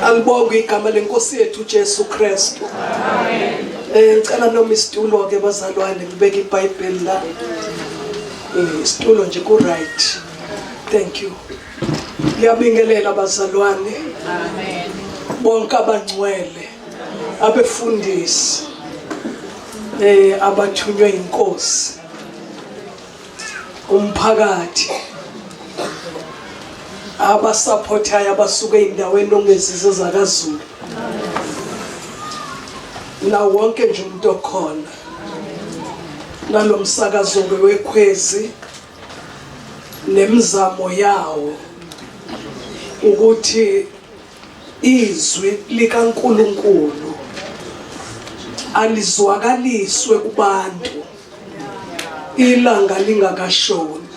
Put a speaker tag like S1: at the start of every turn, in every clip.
S1: Alibongwe igama lenkosi yethu Jesu Kristu. Amen. Ngicela noma isitulo ke bazalwane ngibeke iBhayibheli la. Isitulo nje ku right. Thank you. Ngiyabingelela bazalwane. Amen. Bonke abangcwele, abefundisi abathunywe inkosi. Umphakathi abasaphothayo abasuka ey'ndaweni ongezizo zakaZulu na wonke nje umuntu okhona nalo msakazo-ke wekhwezi nemizamo yawo ukuthi izwi likaNkulunkulu alizwakaliswe kubantu ilanga lingakashoni.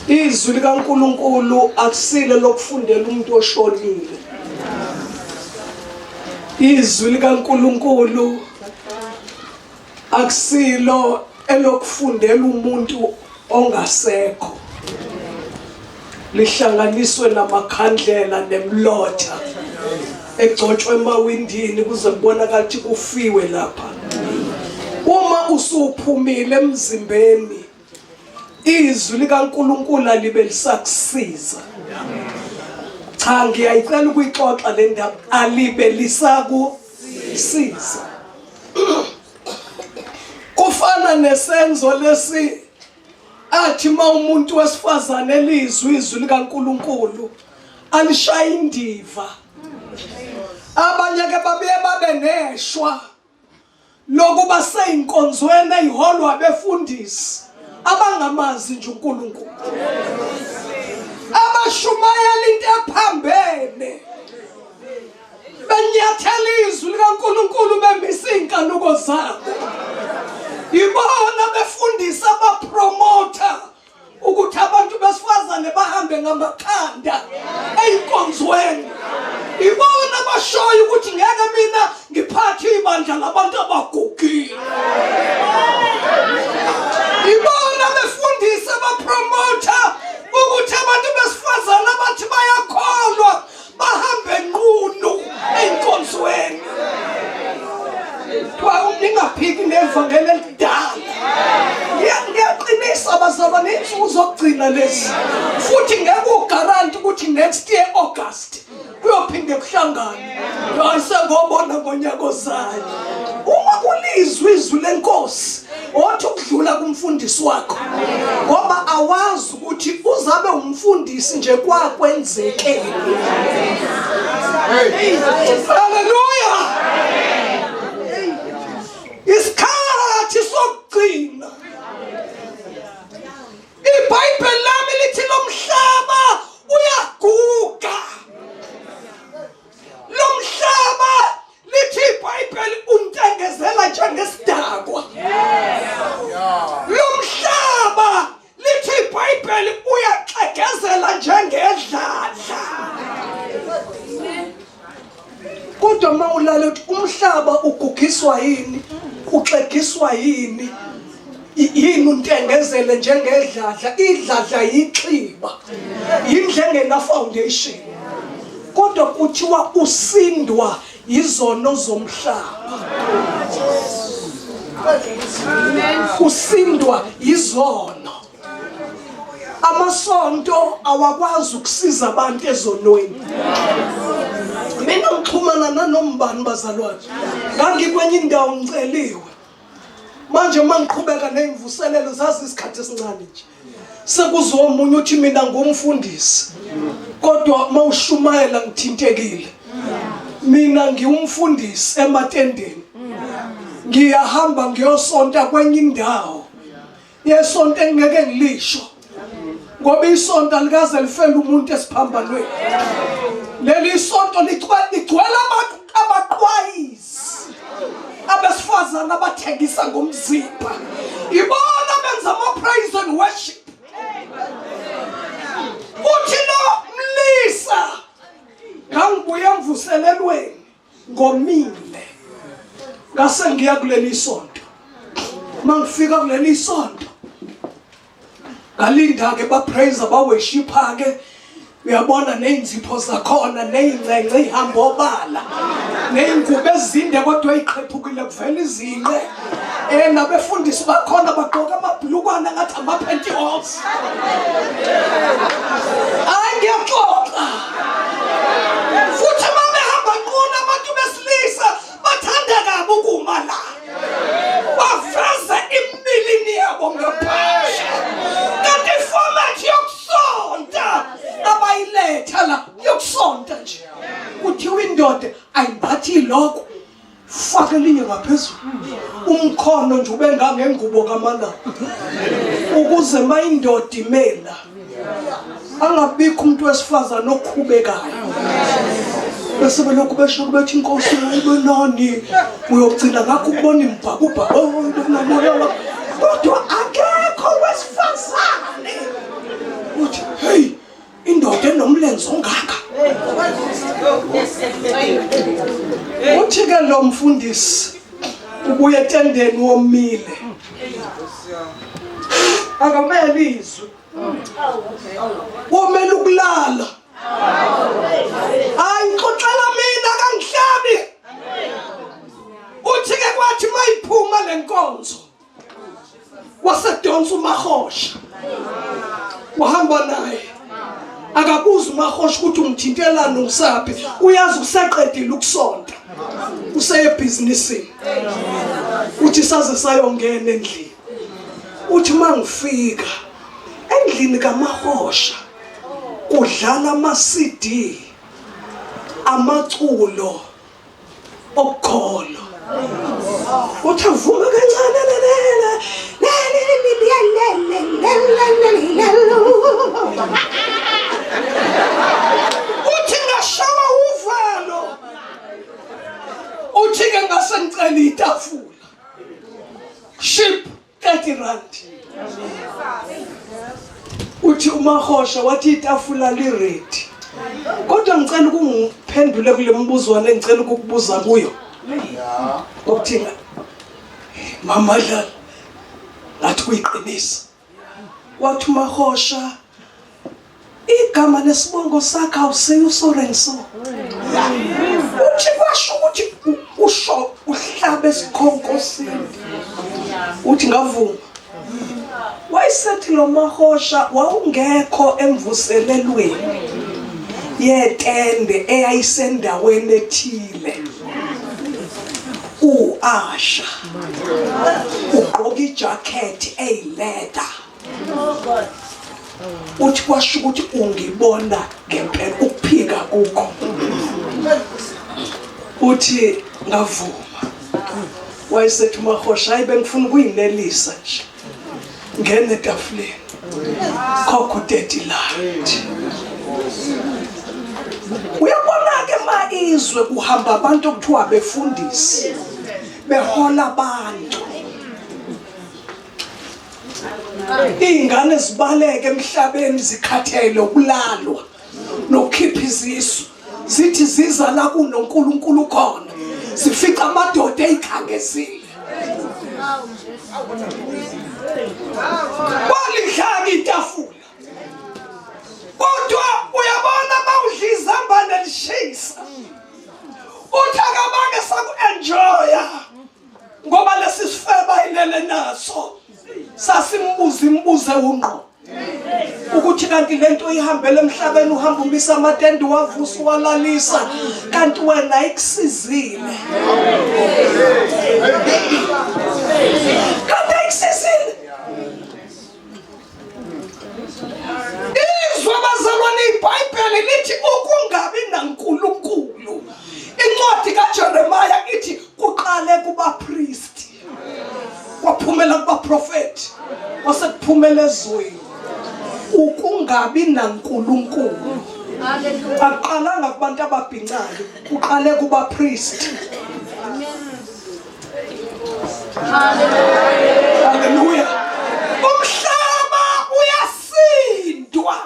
S1: Izwi likaNkulunkulu akusile lokufundela umuntu oshonile. Izwi likaNkulunkulu akusilo elokufundela umuntu ongasekho. Lihlanganiswe namakhandlela nemlotha egcotshwe emawindini kuze kubonakala ukuthi kufiwe lapha. Uma usuphumile emzimbeni izwi likaNkulunkulu alibe lisakusiza. Cha, ngiyayicela ukuyixoxa le ndaba, alibe lisakusiza. Kufana nesenzo lesi athi uma umuntu wesifazane elizwi izwi likaNkulunkulu alishaya indiva. Abanye ke babuye babe neshwa lokuba seyinkonzweni eyiholwa abefundisi abangamazi nje uNkulunkulu, abashumayela into ephambene, benyathela izwi likaNkulunkulu, bemisa iy'nkanuko zabo. Ibona befundisa abapromotha ukuthi abantu besifazane bahambe ngamakhanda ey'nkonzweni. Ibona bashoyo ukuthi ngeke mina ngiphathe ibandla labantu abagugile. Ibona befundisa abapromotha ukuthi abantu besifazane abathi bayakholwa bahambe nqunu ey'nkonzweni. Kuthiwa ningaphiki nevangeli elidala. Ngiyaqinisa bazalwane, iy'nsuku zokugcina lezi, futhi ngeke ugaranti ukuthi next year August kuyophinde kuhlangane. Sengobona ngonyaka ozayo. Uma kulizwi izwi lenkosi othi ukudlula kumfundisi wakho, ngoba awazi ukuthi uzabe umfundisi nje kwakwenzekeni. Haleluya! Isikhathi sokugcina. IBhayibheli lami lithi lo mhlaba uyaguga. Lo mhlaba lithi iBhayibheli untengezela njengesidakwa. Lo mhlaba lithi iBhayibheli uyaxegezela njengedladla. Kodwa uma ulala uthi umhlaba ugugiswa yini, uxegiswa yini, yini untengezele njengedladla? Idladla yixhiba, yindlu engena foundation, kodwa kuthiwa usindwa yizono zomhlaba, usindwa yizono. Amasonto awakwazi ukusiza abantu ezonweni. Mina ngixhumana nanombani bazalwane, ngangikwenye indawo ngiceliwe. Manje uma ngiqhubeka ney'mvuselelo zazi isikhathi esincane nje, sekuzwa omunye uthi mina ngumfundisi, kodwa uma ushumayela ngithintekile. Mina ngiwumfundisi ematendeni, ngiyahamba ngiyosonta kwenye indawo yesonto engeke ngilisho, ngoba isonto alikaze lifele umuntu esiphambanweni. Leli isonto ligcwele abaqwayizi, abesifazane abathengisa ngomzimba, ibona benza ama-praise and worship. Uthi lo mlisa, ngangibuye emvuselelweni ngomile, ngase ngiya kuleli sonto. Mangifika kuleli sonto ngalinda ke, bapraise, baworshipha ke. Uyabona nezinzipho zakhona nezingcence ihamba obala nezingubo ezinde kodwa iqhephukile kuvela izinqe. Nabefundisi bakhona bagqoka amabhlukwana ngathi ama-pantyhose. Hayi ngiyaxoxa. Futhi uma behamba nqunu abantu besilisa bathanda kabi ukuma la. Baveze imbilini yabo ngaphandle. Kanti iformat yokusonta abayiletha la yokusonta nje. Kuthiwa indoda ayimbathi ilokho. Faka elinye ngaphezulu. Umkhono nje ube ngangengubo kaMalaba. Ukuze mayindoda imela angabikho umuntu wesifazane okhubekayo. Bese belokhu besho bethi inkosi ibe nani uyogcina ngakho ukubona imbhakubhaka kodwa akekho wesifazane uthi hey indoda enomlenze ongaka. Uthi ke lo mfundisi ubuye etendeni womile akamele izwi womele ukulala. Hayi ngixoxela mina kangihlabi. Uthi ke kwathi mayiphuma lenkonzo wasedonsa uMahosha wahamba naye. Akabuza uMahosha ukuthi ungithintelani ungisaphi, uyazi useqedile ukusonta useye ebhizinisini. Uthi saze sayongena endlini. Uthi mangifika endlini kaMahosha kudlala ama CD amaculo okukholo. Uthi avuma kancane uthi ngashawa uvalo. Uthi ke ngase ngicela itafula ship 30 rand. Uthi uMahosha wathi itafula li ready. Kodwa ngicela ukungiphendule kule mbuzwana engicela ukukubuza kuyo. Ngokuthi mama dlala ngathi kuyiqinisa. Wathi uMahosha igama lesibongo sakhe awusiyo uSorenso. Uthi kwasho ukuthi usho uhlabe esikhonkosini. Uthi ngavuma. Wayesethi lo Mahosha wawungekho emvuselelweni yetende eyayisendaweni ethile. U-Asha ugqoka ijacket eyileather. Uthi kwasho ukuthi ungibona ngempela ukuphika kukho. Uthi ngavuma. Wayesethi uMahosha hayi bengifuna ukuyinelisa nje. Ngene etafuleni. Khokha u-30 rand. Uyabona ke ma izwe kuhamba abantu okuthiwa befundisi behola abantu. Iy'ngane zibaleke emhlabeni zikhathele ukulalwa nokukhipha izisu, zithi ziza la kunoNkulunkulu khona, zifica amadoda eyikhangezile. Walidlaka itafula, kodwa uyabona mawudla izambane lishisa, uthi akabange saku-enjoya ngoba lesi sifeba ilele naso sasimbuza imbuze ungqo ukuthi kanti lento ihambele emhlabeni, uhamba umisa amatende wavusa walalisa, kanti wena ikusizile, kanti ayikusizile. Izwe bazalwane, iBhayibheli lithi ukungabi naNkulunkulu. Incwadi kaJeremiah ithi kuqale kubapristi, kwaphumela kubaprofeti, kwasekuphumela ezweni. Ukungabi naNkulunkulu akuqalanga kubantu ababhincayo, kuqale kubapristi. Haleluya. Umhlaba uyasindwa,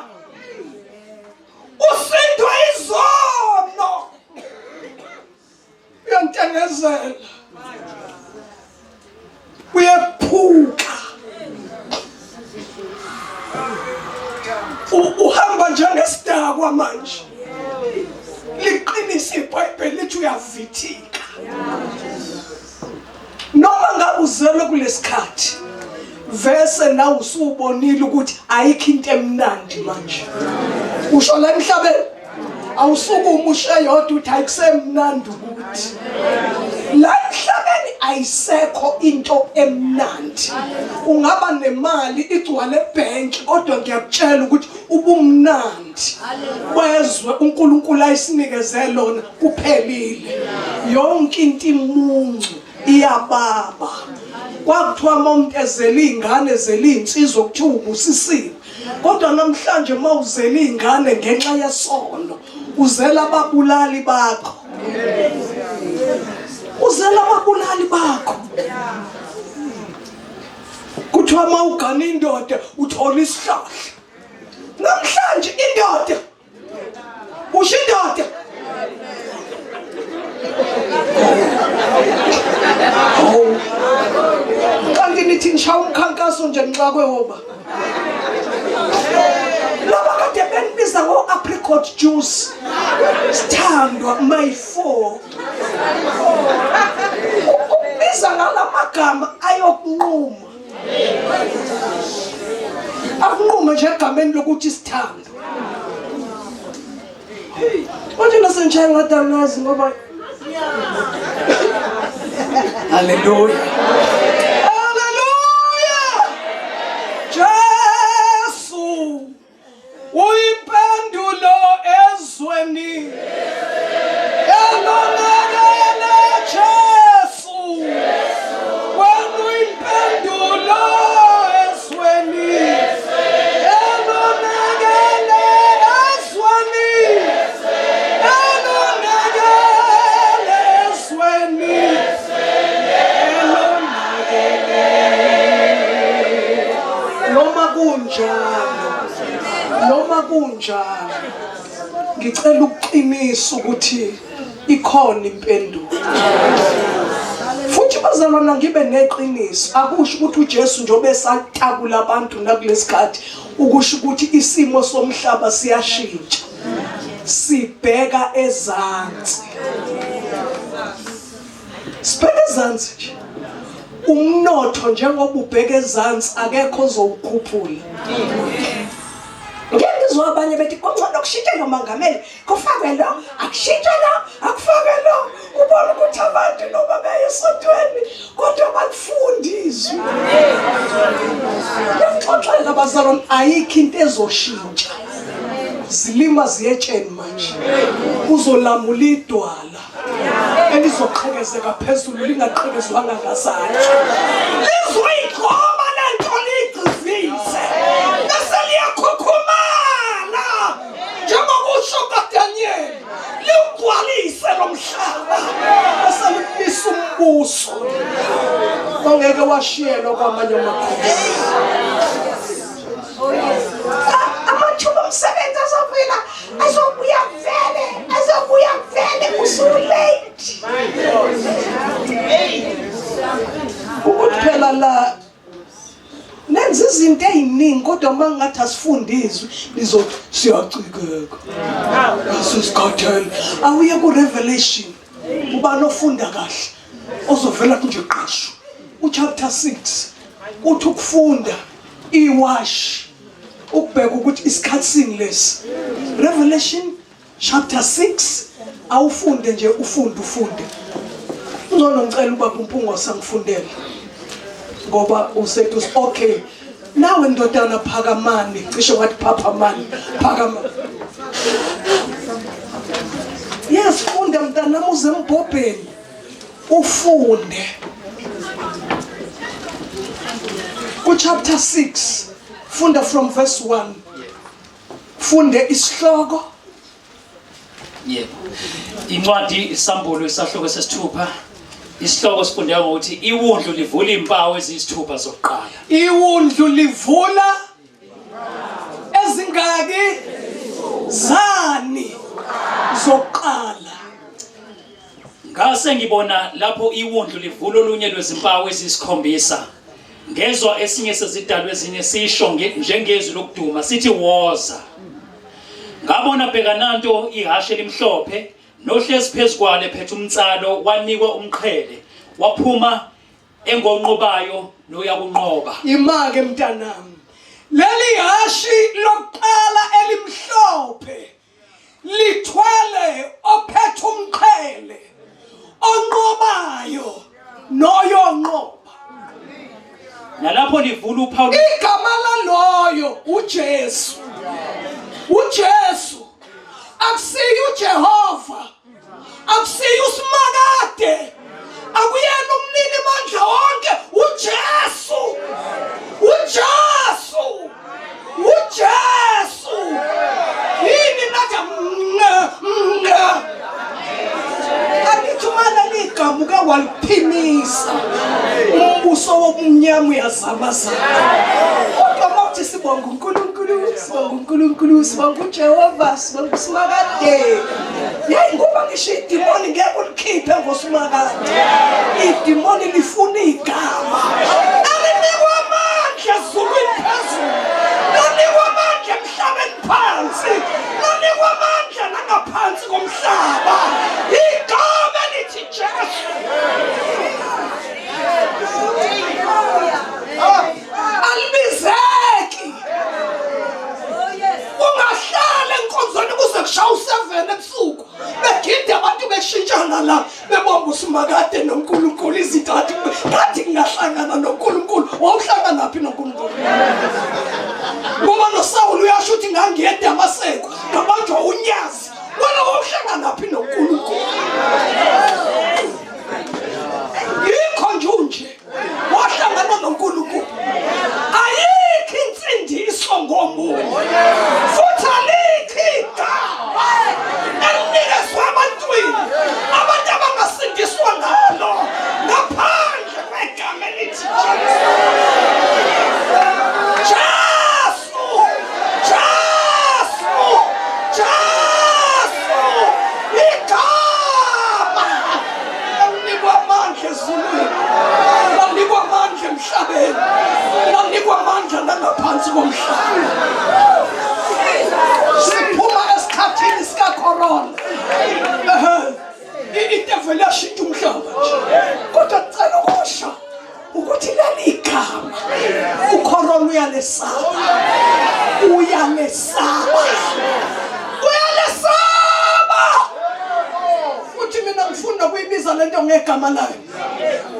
S1: usindwa izono. Uyantengezela, uyephuka, uhamba njengesidakwa. kwamanje. Liqinisa iBhayibheli lithi uyavithika. Noma ngabe uzelwe kulesikhathi vese nawe usubonile ukuthi ayikho into emnandi manje. Usho la emhlabeni awusukuma ushe yodwa uthi ayikusemnandi ukuthi la emhlabeni ayisekho into emnandi. Ungaba nemali igcwale ebhenki kodwa ngiyakutshela ukuthi ubumnandi kwezwe uNkulunkulu ayisinikeze lona kuphelile. Yonke into imuncu iyababa. Kwakuthiwa uma umuntu ezele iy'ngane ezele iy'nsizwa kuthiwa ubusisiwe, kodwa namhlanje uma uzele iy'ngane ngenxa yesono uzela ababulali bakho, uzela ababulali bakho. Kuthiwa uma ugana indoda uthola isihlahla. Namhlanje indoda usho indoda hawu, kanti nithi nishaya umkhankaso nje nixakwe woba laba kade benibiza ngo-apricot juice sithandwa my four ukubiza ngala magama ayokunquma akunqume nje egameni lokuthi sithando manje nasengishaye ngathi angazi ngoba haleluya haleluya Jesu Uyimpendulo ezweni elonakele Jesu wena uyimpendulo ezweni elonakele ezweni elonakele ezweni elonakele noma kunjalo Noma kunjalo ngicela ukuqinisa ukuthi ikhona impendulo. Futhi bazalwana ngibe neqiniso akusho ukuthi uJesu njengoba esatakula abantu nakulesikhathi ukusho ukuthi isimo somhlaba siyashintsha. Sibheka ezansi. Sibheka ezansi nje. Umnotho njengoba ubheka ezansi akekho ozowukhuphula. Ngeke ngizwa abanye bethi kungcono kushintshe lo mongameli kufakwe lo akushintshe lo akufakwe lo ubona ukuthi abantu noma beye esontweni kodwa balifundi izwi. Ngiyamxoxela bazalwane ayikho into ezoshintsha. Zilima ziyetsheni manje. Kuzolamula idwala. Elizoqhekezeka phezulu lingaqhekezwanga ngazandla. Lizoyigxoba le nto liyigcizise bese liyakhukhumala njengokusho kaDaniyeli liwugcwalise lo mhlaba bese limisa umbuso ongeke washiyelwa kwamanye amakhosi. Amathuba omsebenzi azovela azobuya vele azobuya vele usulate ukuthi phela la nenza izinto eziningi kodwa uma ngathi asifunde izwi lizothi siyacikeka asisikhathele awuye ku-revelation ubani ofunda kahle ozovela nje qashu uchapter 6 uthi ukufunda iwashi ukubheka ukuthi isikhathi sini lesi Revelation chapter 6 awufunde nje ufunde ufunde ngcono ngicela ubaba uMpungose angifundele ngoba usethi okay nawe ndodana phakamani cishe wathi phaphamani phakama yes funda mntanami uze embhobheni ufunde ku-chapter 6 funda from verse 1 funde isihloko
S2: yebo incwadi isambulo isahluko sesithupha isihloko sifundeka ngokuthi iwundlu livula impawu eziyisithupha zokuqala
S1: iwundlu livula ezingaki zani zokuqala
S2: Ngase ngibona lapho iwundlu livula olunye lwezimpawu eziyisikhombisa. Ngezwa esinye sezidalwa ezinye sisho njengezwi lokuduma sithi woza. Ngabona bheka nanto ihashe elimhlophe nohlezi phezu kwalo ephethe umnsalo wanikwa umqhele waphuma engonqobayo noyakunqoba.
S1: Imake mntanami. Leli hashi lokuqala elimhlophe lithwele ophethe umqhele onqobayo noyonqoba.
S2: Nalapho livula uphawu
S1: igama laloyo uJesu. uJesu akusiyo uJehova akusiyo uSimakade akuyena umnini mandla wonke uJesu uJesu uJesu yini nathi mnga angithi uma leli gama uke waliphimisa umbuso wobumnyama uyazamazama kodwa uma uthi sibonga uNkulunkulu sibonga uNkulunkulu sibonga uJehova sibonga uSimakade yeyi ngoba ngisho idimoni ngeke ulikhiphe ngoSimakade idimoni lifuna igama elinikwa amandla ezulwini phezulu lanikwa amandla emhlabeni phansi lanikwa amandla nangaphansi komhlaba igama elithi Jesu alibizeki ungahlala enkonzweni kuze kushaya u-7 ebusuku begide abantu beshintshana la bebonga usimakade noNkulunkulu izinto athi ngathi ngingahlangana noNkulunkulu wawuhlangana phi noNkulunkulu ngoba noSawulu uyasho ukuthi ngangiye eDamaseko ngabanjwa unyazi wena wawuhlangana phi noNkulunkulu yikho nje unje wahlangana noNkulunkulu ayikho insindiso ngomunye futhi alikho igama elinikezwa abantwini abantu abangasindiswa ngalo ngaphandle kwegama elithi Jesu Jesu Jesu igama Lanikwa amandla ezulwini, lanikwa amandla emhlabeni, lanikwa amandla nangaphansi komhlaba. Siphuma esikhathini sikacorona. Ehe, into evele yashintsha umhlaba nje. Kodwa cela ukusho ukuthi leli gama ucorona uyalesaba. Uyalesaba. Uyalesaba. Futhi mina ngifunda kuyibiza lento ngegama layo.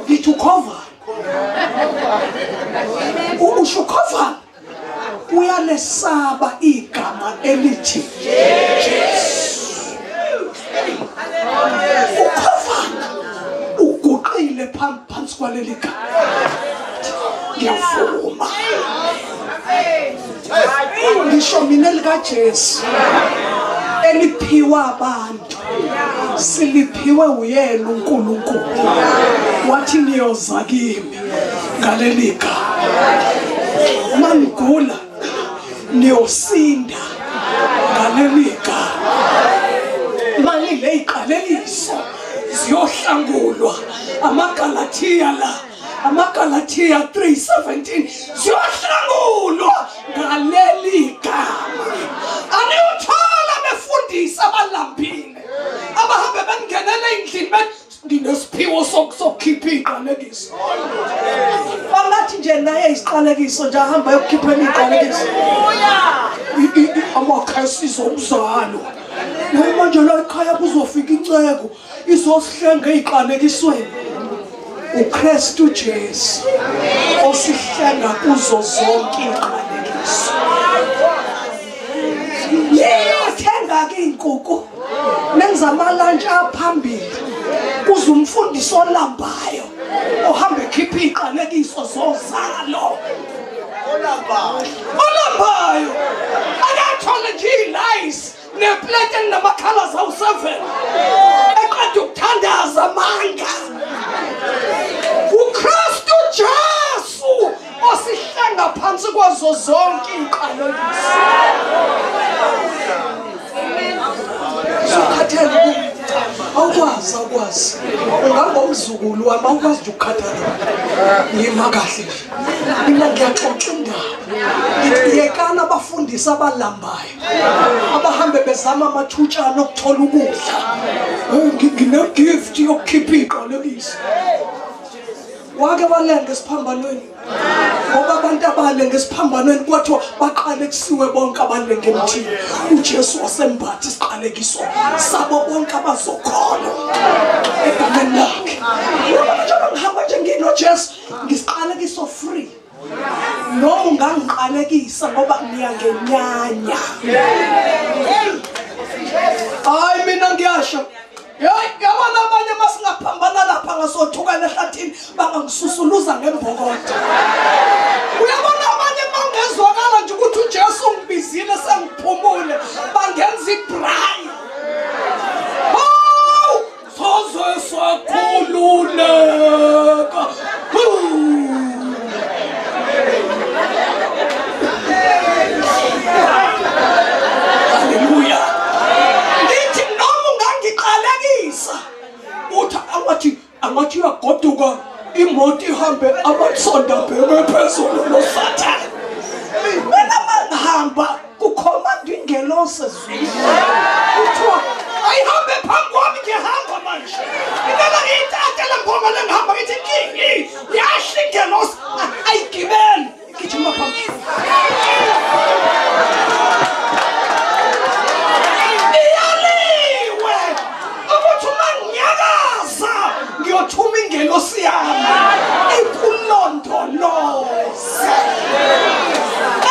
S1: Ngithi ukhovana. Usho ukhovana. Uyalesaba igama elithi Jesu. Ukhovana uguqile phansi kwaleli gama. Ngiyavuma. Ngisho mina likaJesu eliphiwa abantu siliphiwe uyena uNkulunkulu wathi niyoza kimi ngaleli gama uma nigula niyosinda ngaleli gama manile iqaleliso ziyohlangulwa amaGalathiya la amaGalathiya 3:17 ziyohlangulwa ngaleli gama aniyothola befundisa abalambile abahambe bengenele endlini bethi nginesiphiwo sokukhipha iy'qalekiso bangathi nje naye isiqalekiso nje ahamba ayokukhiphela iy'qalekiso amakhesizo omzalo naye manje la ekhaya kuzofika inceku izosihlenga ey'qalekisweni uKristu Jesu osihlenga kuzo zonke iy'qalekiso niyothenga-ke iy'nkukhu nenza amalantshi aphambili kuze umfundisi olambayo ohambe ekhipha iy'qalekiso zozalo olambayo akathole nje iy'layisi neplate elinamakhala zawu-7 eqeda ukuthandaza amanga uKristu Jesu osihlenga phansi kwazo zonke iqalekiso sukhathele awukwazi awukwazi ungangomzukulu wami awukwazi nje ukukhathala ngima kahle nje mina ngiyaxoxa indaba. Ngithi yekani abafundisi abalambayo abahambe bezama amathutshana okuthola ukudla. Ngine-gift yokukhipha iy'qalekiso. Wake walenga esiphambanweni ngoba abantu abalenga esiphambanweni kwathiwa baqale kusiwe bonke abalenga emthini. UJesu wasembatha isiqalekiso sabo bonke abazokholwa egameni lakhe. Uyabona njengoba ngihamba nje nginoJesu ngisiqalekiso free. Noma ungangiqalekisa ngoba ngiyangenyanya. Hayi mina ngiyasho. Hey, yabona abanye masingaphambana lapha ngasothukana ehlathini bangangisusuluza ngembokodo. Uyabona abanye mangezwakala nje ukuthi uJesu ungibizile sengiphumule bangenza ibrayi. Hawu, soze sakhululeka. Haleluya. Ngithi noma ungangiqalekisa uthi angathi angathi uyagoduka imoto ihambe amasonda abheke phezulu nosathane. Mina mangihamba kukhomanda ingelosi ezulwini. Kuthiwa ayihambe phambi kwami ngiyahamba manje. Ngibeka ngiyithathe le mbongo lengihamba ngithi ngi yasho ingelosi ayigibeli. Gijima phambili. Iyaliwe ukuthi uma nginyakaza ngiyothuma ingelosi yami ikulondoloze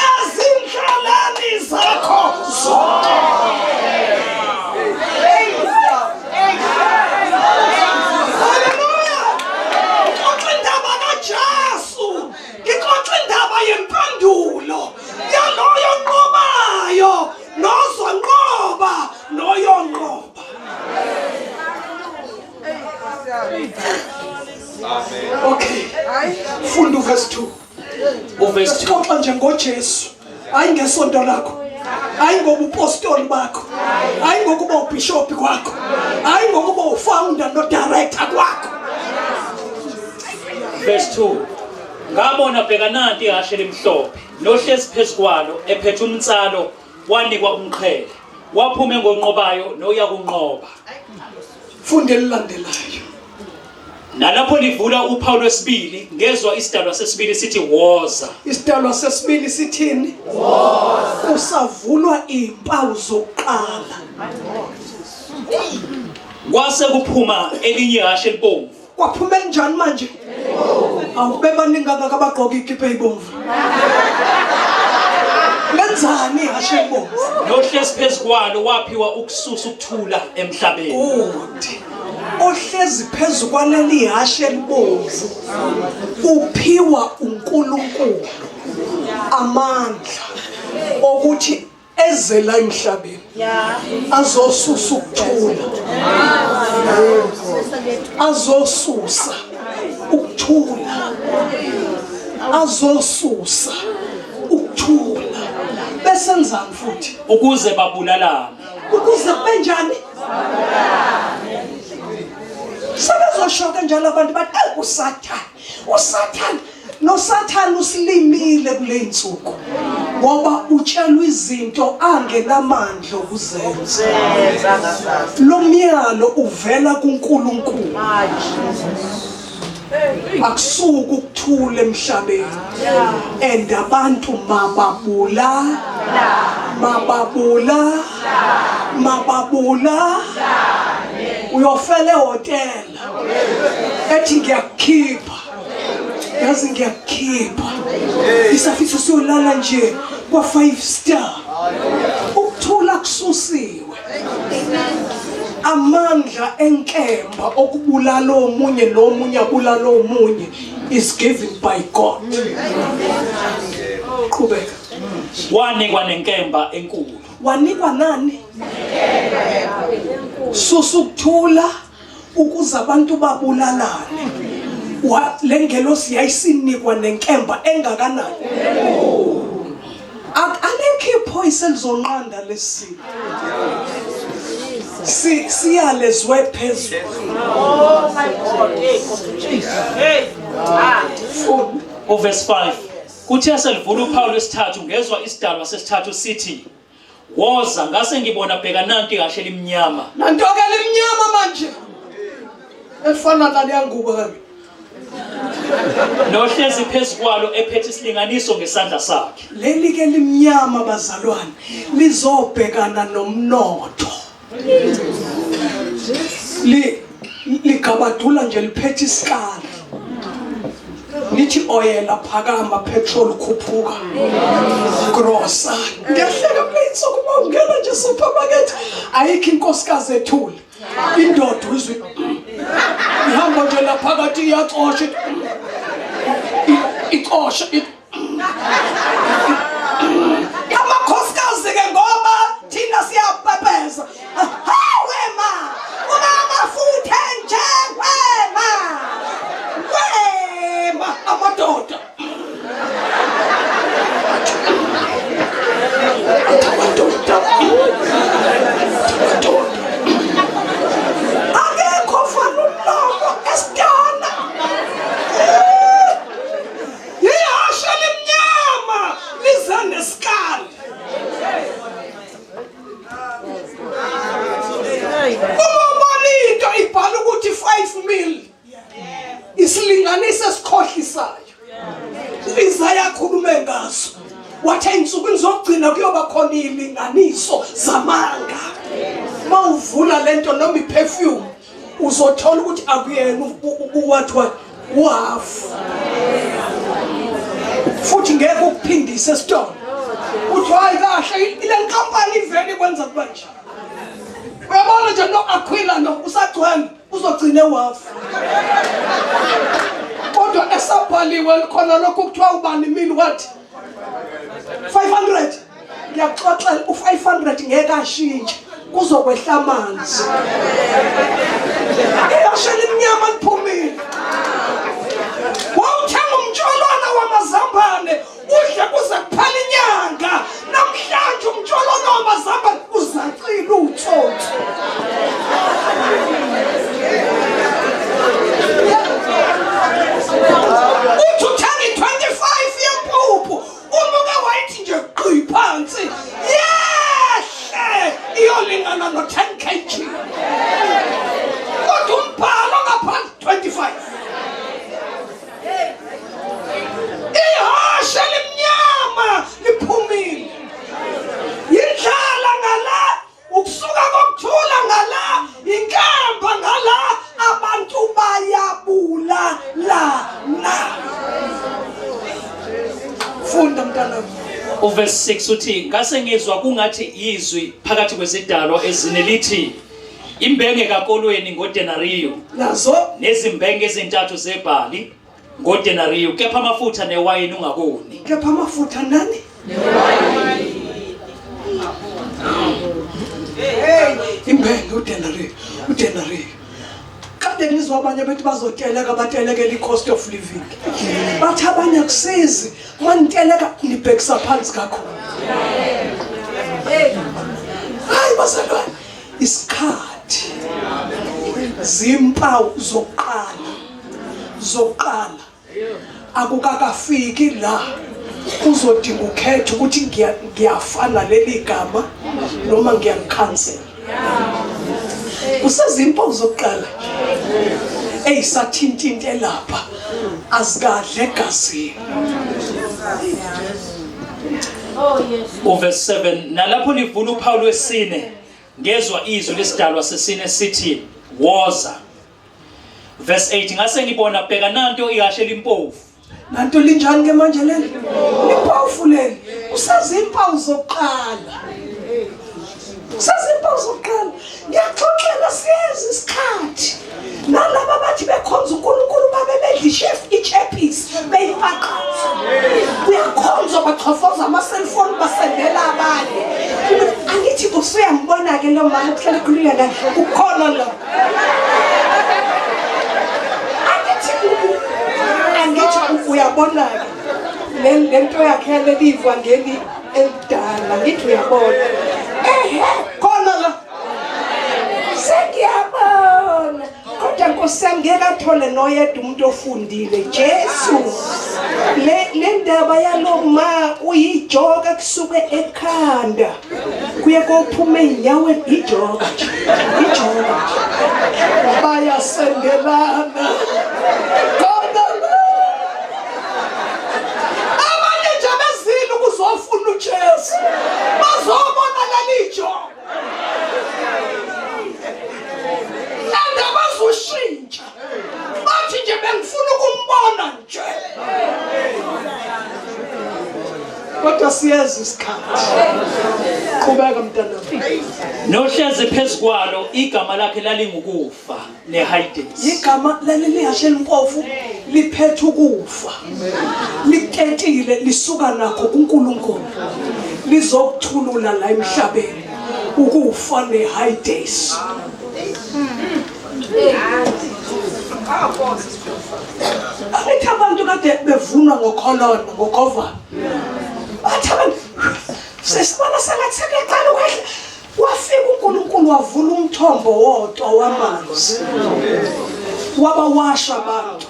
S1: ezindleleni zakho zonke. Haleluya! Uxoxa indaba kaJesu. Ngixoxa indaba yempendulo yaloyo nqobayo nozonqoba noyonqoba. Okay. Funda uverse 2.
S2: Uverse 2.
S1: Sixoxa nje ngoJesu. Hayi ngesonto lakho. Hayi ngobupostoli bakho. Hayi ngokuba ubishop kwakho. Hayi ngokuba ufounder no director kwakho.
S2: Verse 2. Ngabona bheka nanti ihashe elimhlophe nohlezi phezu kwalo ephethe umnsalo wanikwa umqhele waphuma engonqobayo noyakunqoba.
S1: Funda elilandelayo.
S2: Nalapho livula uphawu lwesibili ngezwa isidalwa sesibili sithi woza.
S1: Isidalwa sesibili sithini? Woza. Kusavulwa izimpawu zokuqala.
S2: Kwase kuphuma elinye ihashe elibomvu.
S1: Kwaphuma elinjani manje? Awube baningi kangaka abagqoka ikipa eyibomvu. Lenzani ihashe elibomvu?
S2: Nohlezi phezu kwalo waphiwa ukususa ukuthula emhlabeni.
S1: Good. Ohlezi phezu kwaleli hashe elibomvu uphiwa uNkulunkulu amandla okuthi eze la emhlabeni azosusa ukuthula azosusa ukuthula azosusa ukuthula besenzani futhi
S2: ukuze babulalane
S1: ukuze kube njani sebezosho ke njalo abantu bathi ayi usathane usathane nosathane usilimile kule nsuku ngoba utshelwa izinto angenamandla okuzenza lo myalo uvela kuNkulunkulu akusuku ukuthula emhlabeni and abantu mababula mababula mababula uyofela ehhotela ethi ngiyakukhipha yazi ngiyakukhipha isafisa siyolala nje kwa-five star ukuthula kususiwe amandla enkemba okubulala omunye nomunye abulala omunye is given by God qhubeka
S2: wanikwa nenkemba enkulu
S1: wanikwa nani susa ukuthula ukuze abantu babulalane le ngelosi yayisinikwa nenkemba engakanani alikho iphoyisa elizonqanda lesi si siyalezwe phezulu
S2: oh my god hey hey ah uverse 5. Kuthe selivula uphawu lwesithathu ngezwa isidalwa sesithathu sithi, Woza, ngase ngibona bheka nanti ihashe elimnyama.
S1: Nanto-ke limnyama manje elifana naleya ngubo kanje.
S2: Nohlezi phezu kwalo ephethe isilinganiso ngesandla sakhe.
S1: Leli ke limnyama bazalwane lizobhekana nomnotho. Li ligabadula nje liphethe isikali. Lithi oyela phakama petrol khuphuka. Grosa. Ngiyahleka kule insuku uma ungena nje supermarket ayikho inkosikazi ethule. Indoda uzwe ihamba nje laphakathi iyacosha icosha Amakhosikazi ke ngoba thina siyapepeza. Hawe ma! Uma amafutha nje wema. Wema amadoda. Amadoda. Amadoda. Akekho fana umlomo esitana. Ihashe limnyama liza nesikali. Uma ubona into ibhala ukuthi 5 mil isilinganiso esikhohlisayo. Isaya khulume ngaso. Wathi einsukwini zokugcina kuyoba khona izilinganiso zamanga. Mawuvula lento noma iperfume uzothola ukuthi akuyena uwathi what uhafu futhi ngeke ukuphindise esitolo uthi hayi kahle ile nkampani ivele ikwenza kuba nje uyabona nje no-aquila no usagcwele uzogcina ewafu kodwa esabhaliwe khona lokhu kuthiwa ubani mil what 500 ngiyakuxoxela u-500 ngeke ashintshe kuzokwehla amanzi ihashe limnyama liphumile wawuthenga umtsholwana wamazambane udle kuze kuphela inyanga namhlanje umtsholwana wamazambane uzacile utsotsi uthi uthenga i-25 yempuphu Umuke wayithi nje gqi phansi yehle iyolingana no-10 kg kodwa umbhalo ngaphansi 25 ihashe limnyama liphumile yindlala ngala ukusuka kokuthula ngala inkamba ngala abantu bayabulalana funda mntanami
S2: Uverse 6 uthi ngase ngizwa kungathi izwi phakathi kwezidalwa ezine lithi imbenge kakolweni ngodenariyo
S1: nazo
S2: nezimbenge ezintathu zebhali ngodenariyo kepha amafutha newayini ungakoni
S1: kepha amafutha nani hey imbenge udenariyo udenariyo kade ngizwa abanye bethi bazoteleka batelekela i-cost of living bathi abanye akusizi maniteleka nibhekisa phansi kakhulu hayi bazalwane isikhathi zimpawu zokuqala zokuqala akukakafiki la uzodinga ukhetho ukuthi ngiyafana leli gama noma ngiyalikhansela kusezimpawu zokuqala eyisathinta into elapha azikadle egazini
S2: Uverse 7 nalapho livula uphawu lwesine ngezwa izwi lesidalwa sesine sithi woza Verse 8 ngase ngibona bheka nanto ihashe elimpofu.
S1: Nanto linjani ke manje leli? Limpofu leli. Usazimpawu zokuqala. Usazimpawu zokuqala. Ngiyaxoxela siyeza isikhathi. Nalaba bathi bekhonza uNkulunkulu babe bedla ishef ichepisi beyipaqaza. Uyakhonzwa bachofoza ama cellphone basendela abanye. Angithi usuyambona ke lo mama ukuhlala ekhulula la. Ukhona la. Angithi uyabona-ke le nto yakhe yaleli ivangeli elidala ngithi uyabona ehe khona la sengiyabona kodwa nkosi yami.
S3: Angeke athole noyedwa umuntu ofundile. Jesu. Le le ndaba yaloma uyijoka kusuke ekhanda. Kuye kophuma enyaweni ijoka nje. Ijoka nje.
S1: Bayasengelana. Kodwa abanye nje bezile ukuzofuna uJesu. Bazobona leli joka. And abazoshintsha bathi nje bengifuna ukumbona nje kodwa siyeza isikhathi qhubeka mntanami
S2: Nohlezi phezu kwalo igama lakhe lalingukufa neHades.
S1: Igama laleli hashe elimpofu liphethe ukufa. Liketile lisuka nakho kuNkulunkulu. Lizokuthulula la emhlabeni ukufa neHades. Angithi abantu kade bevunwa ngokholona ngogovana. Bathi abantu sesibona sengathi sekuqala ukwehla. Wafika uNkulunkulu wavula umthombo wodwa wamanzi. Wabawasha abantu.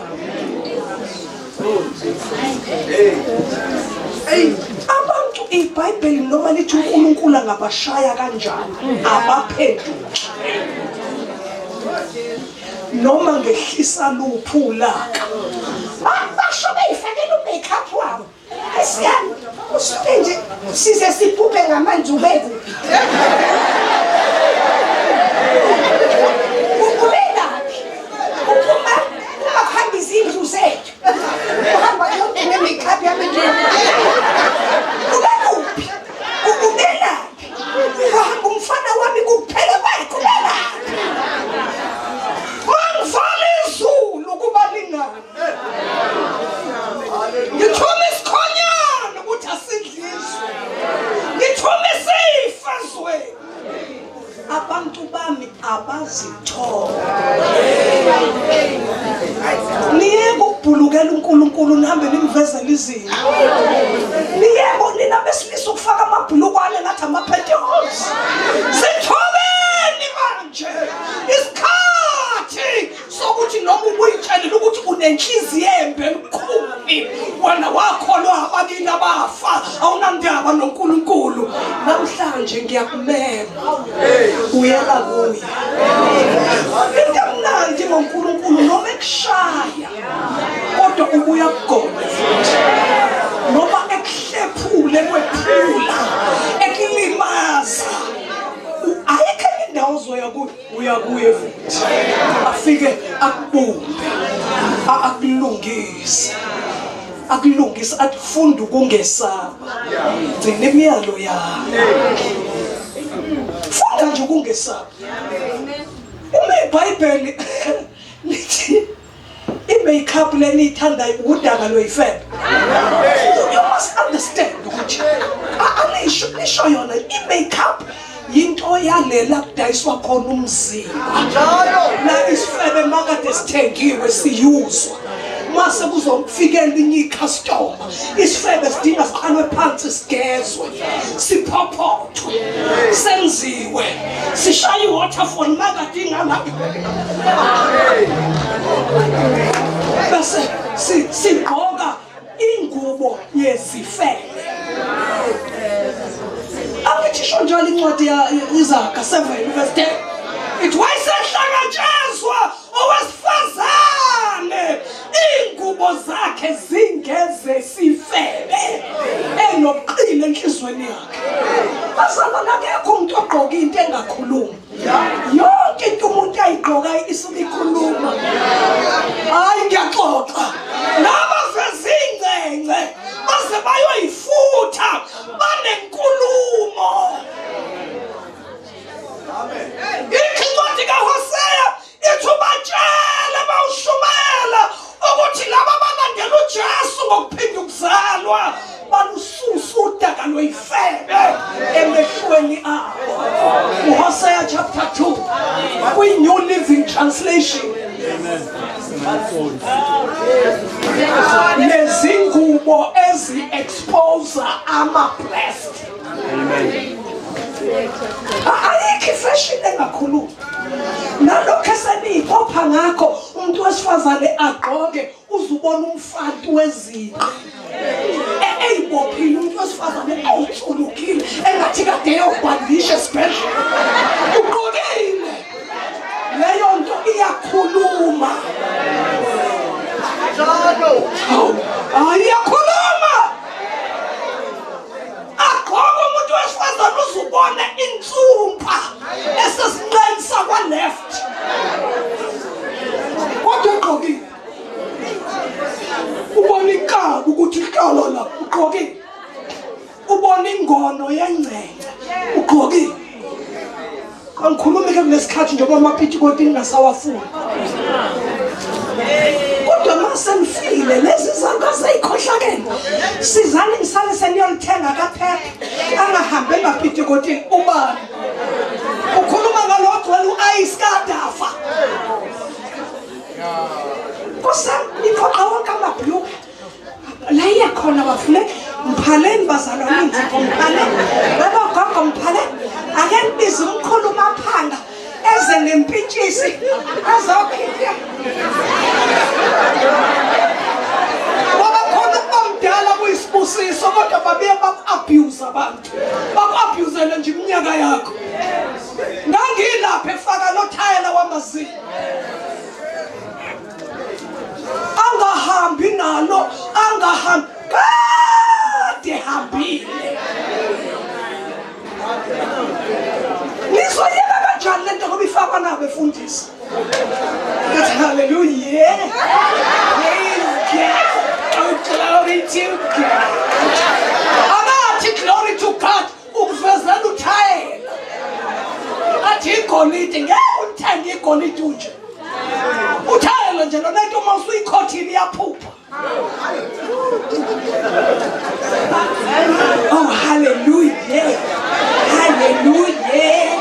S1: Abantu iBhayibheli noma lithi uNkulunkulu angabashaya kanjani abaphenduki. Noma ngehlisa luphi ulaka.
S3: Basho beyifakela umakeup wabo. Siyami, usuke nje size sibhubhe ngamanzi ube kuphi? Ubelaphi? Uphuma uma kuhamba izindlu zethu. Uhamba yonke ne-makeup yami nje. Ube kuphi? Ubelaphi? Uhamba umfana wami kuphela kwakhe ubelaphi?
S1: Mangivala izulu kuba lingani. Ngithuma isikhonyana ukuthi asidliswe. Ngithuma isifa ezweni.
S3: Abantu bami abazithola.
S1: Niyeke ukubhulukela uNkulunkulu nihambe nimvezele izinto. Niyeke nina besilisa ukufaka amabhulukwane ngathi ama-pantyhose. Sithobeni manje. Isikhathi sokuthi noma ubuyitshelile ukuthi unenhliziyo embi emkhuni wena wakholwa abakini abafa awunandaba noNkulunkulu
S3: namhlanje ngiyakumema buyela kuye
S1: into emnandi ngoNkulunkulu noma ekushaya kodwa ubuya kugona futhi noma ekuhlephule kwephula ekulimaza ayikho enye indawo ozoya kuyo uya kuye futhi afike akubumbe akulungise akulungise athi funda ukungesaba gcina imiyalo yami funda nje ukungesaba uma ibhayibheli lithi I-makeup le niyithandayo udaka lweyifebe. You must understand ukuthi alisho lisho yona i-makeup yinto yalela kudayiswa khona umzimba. La isifebe makade sithengiwe siyuzwa. Mase kuzofika elinye icustomer isifebe sidinga siqalwe phansi sigezwe siphophothwe senziwe sishaye i-waterfall makade ingala bese sigqoka ingubo yezifebe angithi isho njalo incwadi izaga 7 verse 10 ithi wayesehlangatshezwa owesifazane iy'ngubo zakhe zingezesifebe enobuqili enhlizweni yakhe bazalwane akekho umuntu ogqoka into engakhulumi yonke into umuntu ayigqokayo isuke ikhuluma hayi ngiyaxoxa nabaveza iy'ngcengce baze bayoyifutha banenkulumo Ithi incwadi kaHosea ithi ubatshele bawushumayela ukuthi laba abalandela uJesu ngokuphinda ukuzalwa balususa udaka lweyifebe emehlweni abo. UHosea chapter 2 kwi-New Living Translation. Nezingubo ezi-expose ama-breast. Amen. Ayikho ifashion engakhulumi. Nalokho eseniyibopha ngakho Umuntu wesifazane agqoke uzubona umfantu wezinqe eyibophile, umuntu wesifazane ewutsulukile engathi kade eyobhandisha esibhedlela. Ugqokile, leyo nto iyakhuluma. Hayi, iyakhuluma. Agqoke umuntu wesifazane uzubone insumpa esesinqeni sakwa-left, kodwa egqokile. Ubona ikabi ukuthi ihlolo la, ugqokile. Ubona ingono yengcence, ugqokile. Angikhulumi ke kulesikhathi njengoba amapitikoti ngingasawafuni, kodwa uma senifile lezi zalukazi ey'khohlakele, sizani ngisale seniyolithenga kaphepha, angahambi emapitikotini. Ubani ukhuluma ngalo ogcwele u-ayisi kadafa? Kusam niphoqa wonke amabhuluku la iya khona. Bafune mphaleni, bazalwane, inzipho mphaleni, bebogogo mphaleni. Ake nibize umkhulu uMaphanga eze nempintshisi azokhipha, ngoba khona ukuba mdala kuyisibusiso, kodwa babuye baku-abuse abantu, baku-abusele nje iminyaka yakho. Ngangilapha efaka lo thayela wamazinyo, angahambi nalo, angahambi, kade hambile. Nizoyeka kanjani lento ngoba ifakwa nabo efundisi? Ngathi hallelujah, praise God, oh glory to God. Akathi glory to God, ukuvezela uthayela, athi igolide ngeke ulithenge igolide unje, uthayela nje lona nto uma usuyikhothile iyaphupha. Oh hallelujah, hallelujah.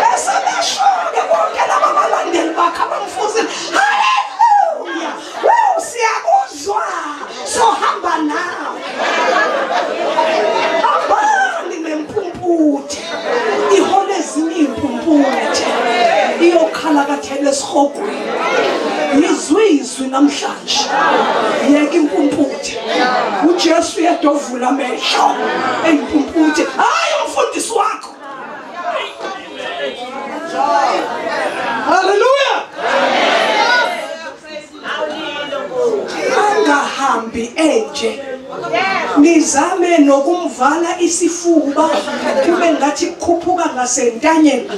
S1: Bese besho-ke bonke laba balandeli bakhe abamfuzile, hallelujah, Woo, siyakuzwa, sohamba nawe. Hambani nempumputhe, ihole ezinye iy'mpumputhe, iyokhalakathela esihogweni. Yizwe izwi namhlanje, yeka impumputhe. UJesu yedwa ovula amehlo eyimpumputhe, hayi umfundisi wakho. Haleluya. Angahambi enje, nizame nokumvala isifuba kube ngathi kukhuphuka ngasentanyeni,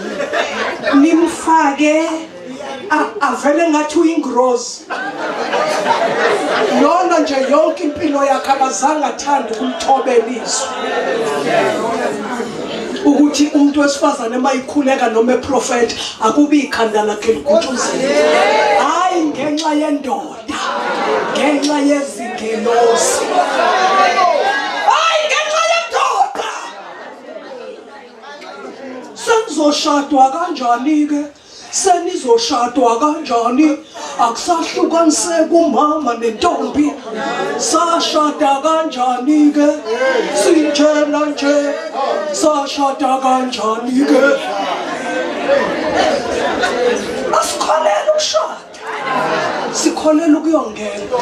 S1: nimfake avele ngathi uyingrozi lona nje. Yonke impilo yakhe akazange athande ukulithobela izwi ukuthi umuntu wesifazane mayikhuleka noma eprofet akubi ikhanda lakhe ligutshuzela, hayi ngenxa yendoda, ngenxa yezingelosi, hayi ngenxa yendoda. Senizoshadwa kanjani ke? Senizoshadwa kanjani? Akusahlukaniseka umama nentombi. Sashada kanjani ke sinjena nje? Sashada kanjani ke? Asikholela ukushada, sikholela ukuyongena.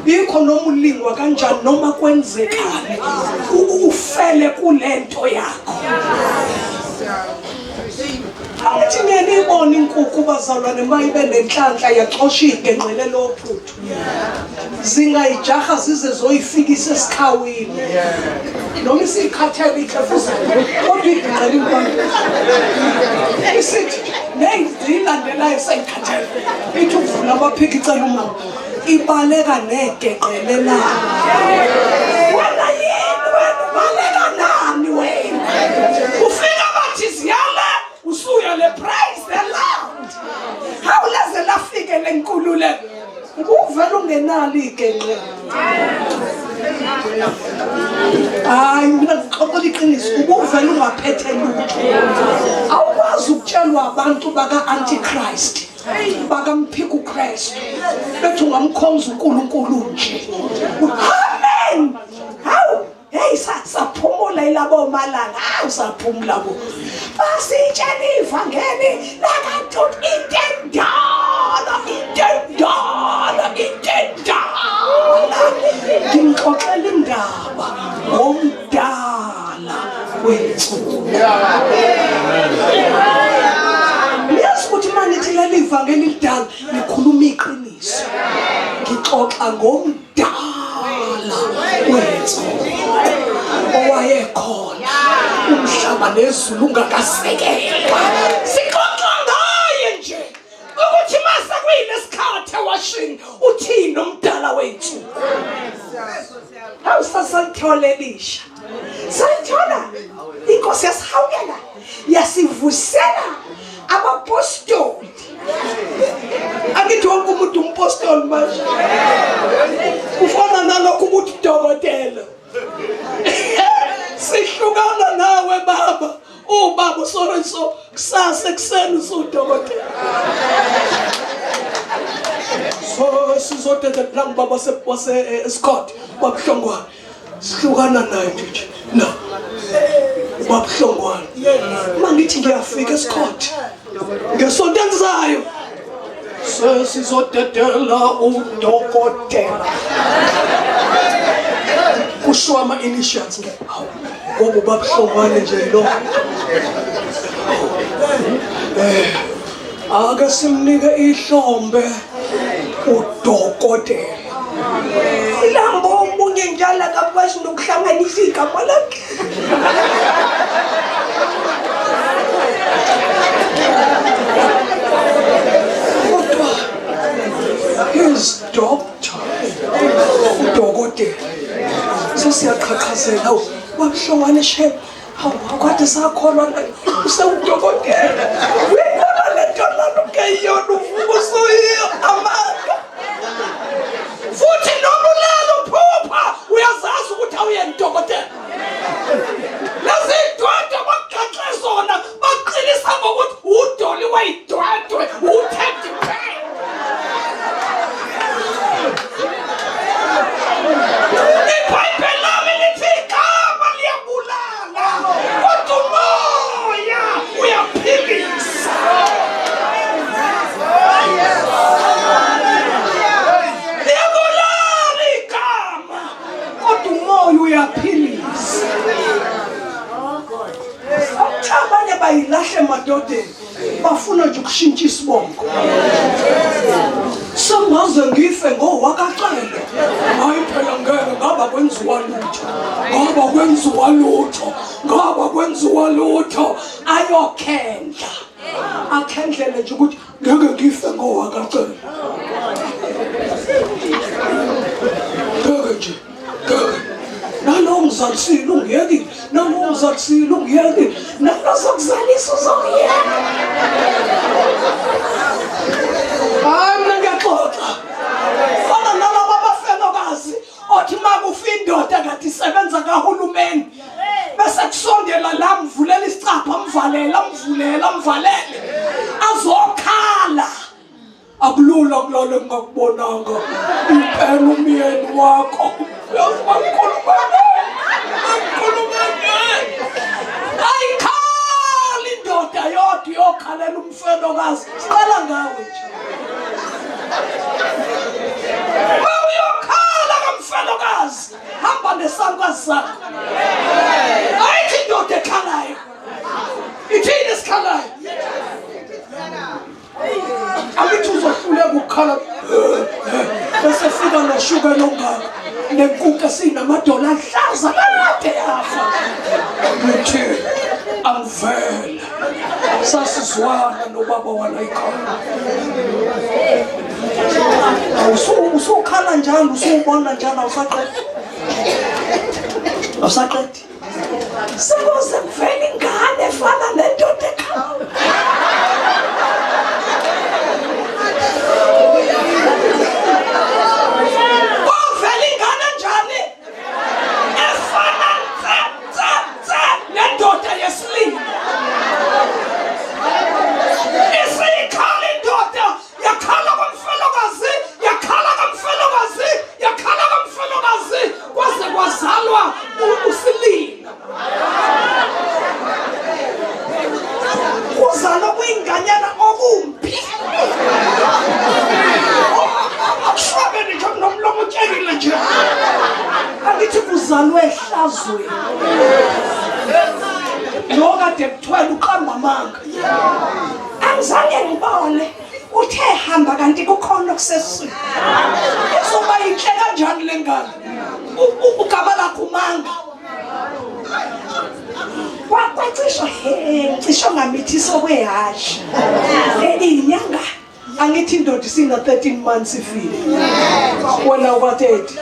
S1: Yikho noma ulingwa kanjani, noma kwenzekani, ufele kulento yakho. Angithi ngeke niyibone inkukhu, bazalwane, mayibe nenhlanhla yaxosha igenqele lophuthu, zingayijaha zize zoyifikisa esikhawini, noma isiyikhathele ikhefuzela, kodwa igenqele impande isithi neyilandelayo seyikhathele, ithi uvula amaphiko, icela umama, ibaleka negeqele layo. Wena yini wena? Ubaleka nani wena? Ufika bathi ziyale, usuya le. Praise the Lord. Hawu, laze lafike lenkululeko, ubuvele ungenalo igenqele. Hayi, mina ngixoxela iqiniso, ubuvele ungaphethe lutho. Awukwazi ukutshelwa abantu baka-antichrist, bakamphika uKristu, bethi ungamkhonza uNkulunkulu nje. Amen. Hawu, hey, saphumula ilabo malanga. Hawu, saphumula bo, basitshela ivangeli lakatut i-13. Sixoxa ngomdala wethu owayekhona umhlaba nezulu ungakasekelwa. Sixoxa ngaye nje ukuthi mase kuyilesikhathi ewashini uthini umdala wethu.
S3: Hawu sasalithola elisha. Salithola. Inkosi yasihawukela yasivusela abapostoli.
S1: Angithi wonke umuntu umpostoli manje. Kufana nalokhu ukuthi dokotela. Sihlukana nawe baba. Ubaba usoriso kusasa ekuseni usudokotela. So sizodede la ngubaba wase Scott babuhlongwane. Sihlukana naye nje. No. Babuhlongwane. Uma ngithi ngiyafika eScott ngesonto elizayo sesizodedela udokotela. Kusho ama initials nge hawu ngoba ubabuhlongwane nje lo. Ake simnike ihlombe udokotela.
S3: Lambo omunye njalo akakwazi nokuhlanganisa igama lakhe.
S1: Kodwa his doctor udokotela sesiyaqhaqhazela hawu babuhlongwane shem hawu akwade sakholwa usewudokotela uyayibona le nto lana ungeyona uvuka usuyiyo amanga futhi noma ulala uphupha uyazazi ukuthi awuyena udokotela lezi dwedwe bakugaxe zona baqinisa ngokuthi udoli wayidwedwe uteddy bear ibhayibheli lami lithi igama liyabulala kodwa umoya uyaphilisa liyabulala igama kodwa umoya uyaphilisa
S3: Athi abanye bayilahle emadodeni bafuna nje ukushintsha isibongo.
S1: Sengaze ngife ngowakacele. Hayi phela ngeke ngaba kwenziwa lutho. Ngaba kwenziwa lutho. Ngaba kwenziwa lutho.
S3: Ayokhendla.
S1: Akhendlele nje ukuthi ngeke ngife ngowakacele. Ngeke nje. Ngeke. Nalowo ngizalisile ungiyekile. Nalowo ngizalisile ungiyekile.
S3: Nalo zokuzalisa uzokuyeka.
S1: Hayi mina ngiyaxoxa. Fana nalaba abafelokazi othi makufa indoda kade isebenza kahulumeni bese kusondela la mvulela isicapha amvalele amvulele amvalele azokhala akulula kulala engingakubonanga impela umyeni wakho uyazi bangikhuluma bangikhuluma ayikhali indoda yodwa iyokhalela umfelokazi siqala ngawe nje uyokhala kamfelokazi hamba nesalukazi sakho ayithi indoda ekhalayo ithini esikhalayo angithi uzohluleka ukukhala bese fika noshukela ongaka nenkuku esinamadolo ahlaza kade yafa ngithi angivele sasizwana nobaba wala ikhaya
S3: Usukhala njalo usubona njalo awusaqedi. Awusaqedi. Sekuze kuvele ingane efana nendoda ekhaya.
S1: Kwavela ingane njani efana nse nse nse nendoda yesilima. Isiyikhala indoda yakhala komfelokazi yakhala komfelokazi yakhala komfelokazi kwaze kwazalwa usilima.
S3: Kuzalwa kuyinganyana okumbi.
S1: Akushwabene nje nomlomo utshekile nje.
S3: Angithi kuzalwe ehlazweni.
S1: Lo kade kuthwele uqamba amanga.
S3: Angizange ngibone uthe hamba kahle. Kanti kukhona okuseswini.
S1: Izoba yinhle kanjani le ngane? Ugama lakho umanga.
S3: Kwacisho he, ngicisho ngamithiso kwehashi. Inyanga
S1: Angithi indoda isina 13 months ifile. Wena uka 30.